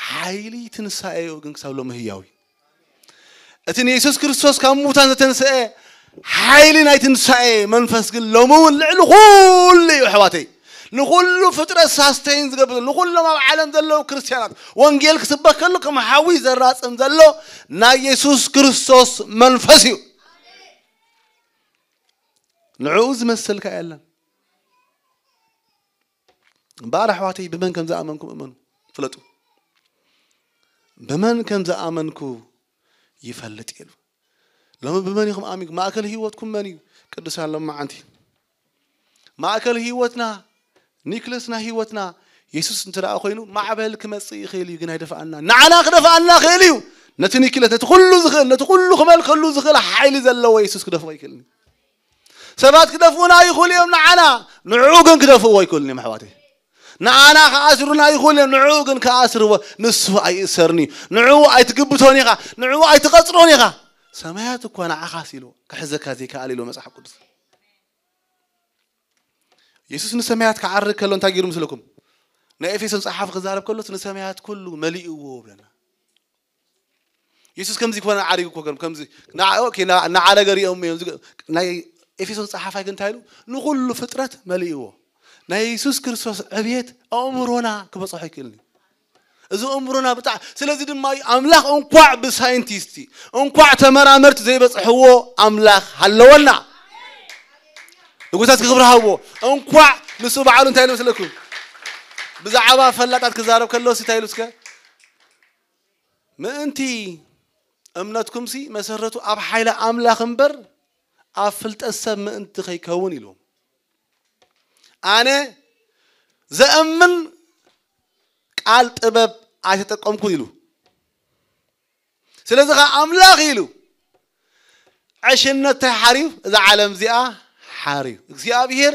ሓይሊ ትንሳኤኡ ግን ክሳብ ሎሚ ህያው እዩ። እቲ ንየሱስ ክርስቶስ ካብ ምዉታን ዘተንስአ ሓይሊ ናይ ትንሳኤ መንፈስ ግን ሎሚ እውን ልዕሊ ኩሉ እዩ ኣሕዋተይ። ንኹሉ ፍጥረት ሳስተይን ዝገብር፣ ንኹሎም ኣብ ዓለም ዘለዉ ክርስትያናት ወንጌል ክስበክ ከሎ ከም ሓዊ ዘራጽም ዘሎ ናይ የሱስ ክርስቶስ መንፈስ እዩ። ንዕኡ ዝመሰልካ የለን። እምበኣር ኣሕዋተይ ብመን ከም ዝኣመንኩም እመኑ፣ ፍለጡ። ብመን ከም ዝኣመንኩ ይፈልጥ ኢሉ። ሎሚ ብመን ኢኹም ኣሚንኩም? ማእከል ህይወትኩም መን እዩ? ቅዱሳን ሎማዓንቲ ማእከል ህይወትና፣ ኒክለስ ናይ ህይወትና የሱስ እንተ ደኣ ኮይኑ ማዕበል ክመጽእ ይኽእል እዩ፣ ግን ኣይደፍኣና። ንዓና ክደፍኣና ክእል እዩ። ነቲ ኒክለስ፣ ነቲ ኩሉ ዝኽእል፣ ነቲ ኩሉ ክመልከሉ ዝኽእል ሓይሊ ዘለዎ የሱስ ክደፍኦ ይኽእል እዩ። ሰባት ክደፍኡና ይኽእሉ እዮም ንዓና፣ ንዕኡ ግን ክደፍእዎ ኣይክእሉን እዮም ኣሕዋተይ። ንዓና ክኣስሩና ይኽእሉ እዮም፣ ንዕኡ ግን ክኣስርዎ፣ ንሱ ኣይእሰርን እዩ። ንዕኡ ኣይትግብቶን ኢኻ፣ ንዕኡ ኣይትቐጽሮን ኢኻ። ሰማያት እኳ ንዓኻስ ኢልዎ፣ ክሕዘካ ዘይከኣል ኢልዎ መጽሓፍ ቅዱስ። የሱስ ንሰማያት ክዓርግ ከሎ እንታይ ገይሩ ምስለኩም? ናይ ኤፌሶን ጸሓፊ ክዛረብ ከሎስ ንሰማያት ኩሉ መሊእዎ ብለና። የሱስ ከምዚ ኮነ ዓሪጉ እኮ ከም-፣ ከምዚ ንዓ-፣ ኦኬ፣ ንዓ-፣ ንዓረገ ሪኦም እዮም ዝገ-፣ ናይ ኤፌሶን ጸሓፋይ ግን እንታይ ኢሉ? ንኹሉ ፍጥረት መሊእዎ። ናይ የሱስ ክርስቶስ ዕብየት ኣእምሮና ክበጽሖ ኣይክእልን እዩ። እዚ ኣእምሮና ብጣዕ-፣ ስለዚ ድማ እዩ ኣምላኽ እንኳዕ ብሳይንቲስቲ፣ እንኳዕ ተመራመርቲ ዘይበጽሕዎ ኣምላኽ ሃለወና። ንጉታት ክብሪ ሃብዎ። እንኳዕ ንሱ ባዕሉ እንታይ ኢሉ መስለኩም? ብዛዕባ ፈላጣት ክዛረብ ከሎስ እንታይ ኢሉ እስከ? ምእንቲ እምነትኩምሲ መሰረቱ ኣብ ሓይሊ ኣምላኽ እምበር ኣብ ፍልጠት ሰብ ምእንቲ ከይከውን ኢልዎም። ኣነ ዘእምን ቃል ጥበብ ኣይተጠቀምኩን ኢሉ። ስለዚ ኸዓ ኣምላኽ ኢሉ ዕሽነት እንታይ ሓርዩ? እዛ ዓለም እዚኣ ሓርዩ። እግዚኣብሔር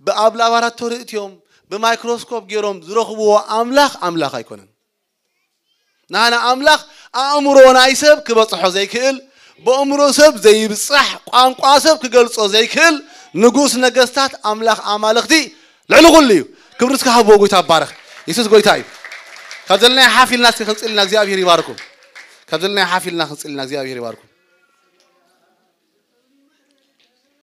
ብኣብ ላባራቶሪ እትዮም ብማይክሮስኮፕ ገይሮም ዝረኽብዎ ኣምላኽ፣ ኣምላኽ ኣይኮነን። ናህና ኣምላኽ ኣእምሮ ናይ ሰብ ክበጽሖ ዘይክእል፣ ብኣእምሮ ሰብ ዘይብጻሕ፣ ቋንቋ ሰብ ክገልጾ ዘይክእል ንጉስ ነገስታት ኣምላኽ ኣማልኽቲ ልዕሊ ኩሉ እዩ። ክብሪ እስከ ሃብዎ፣ ጎይታ ይባረኽ። የሱስ ጎይታ እዩ። ካብ ዘለናዮ ሓፍ ኢልና እስከ ክንጽልና እግዚኣብሔር ይባርኩም። ካብ ዘለናዮ ሓፍ ኢልና ክንጽልና እግዚኣብሔር ይባርኩም።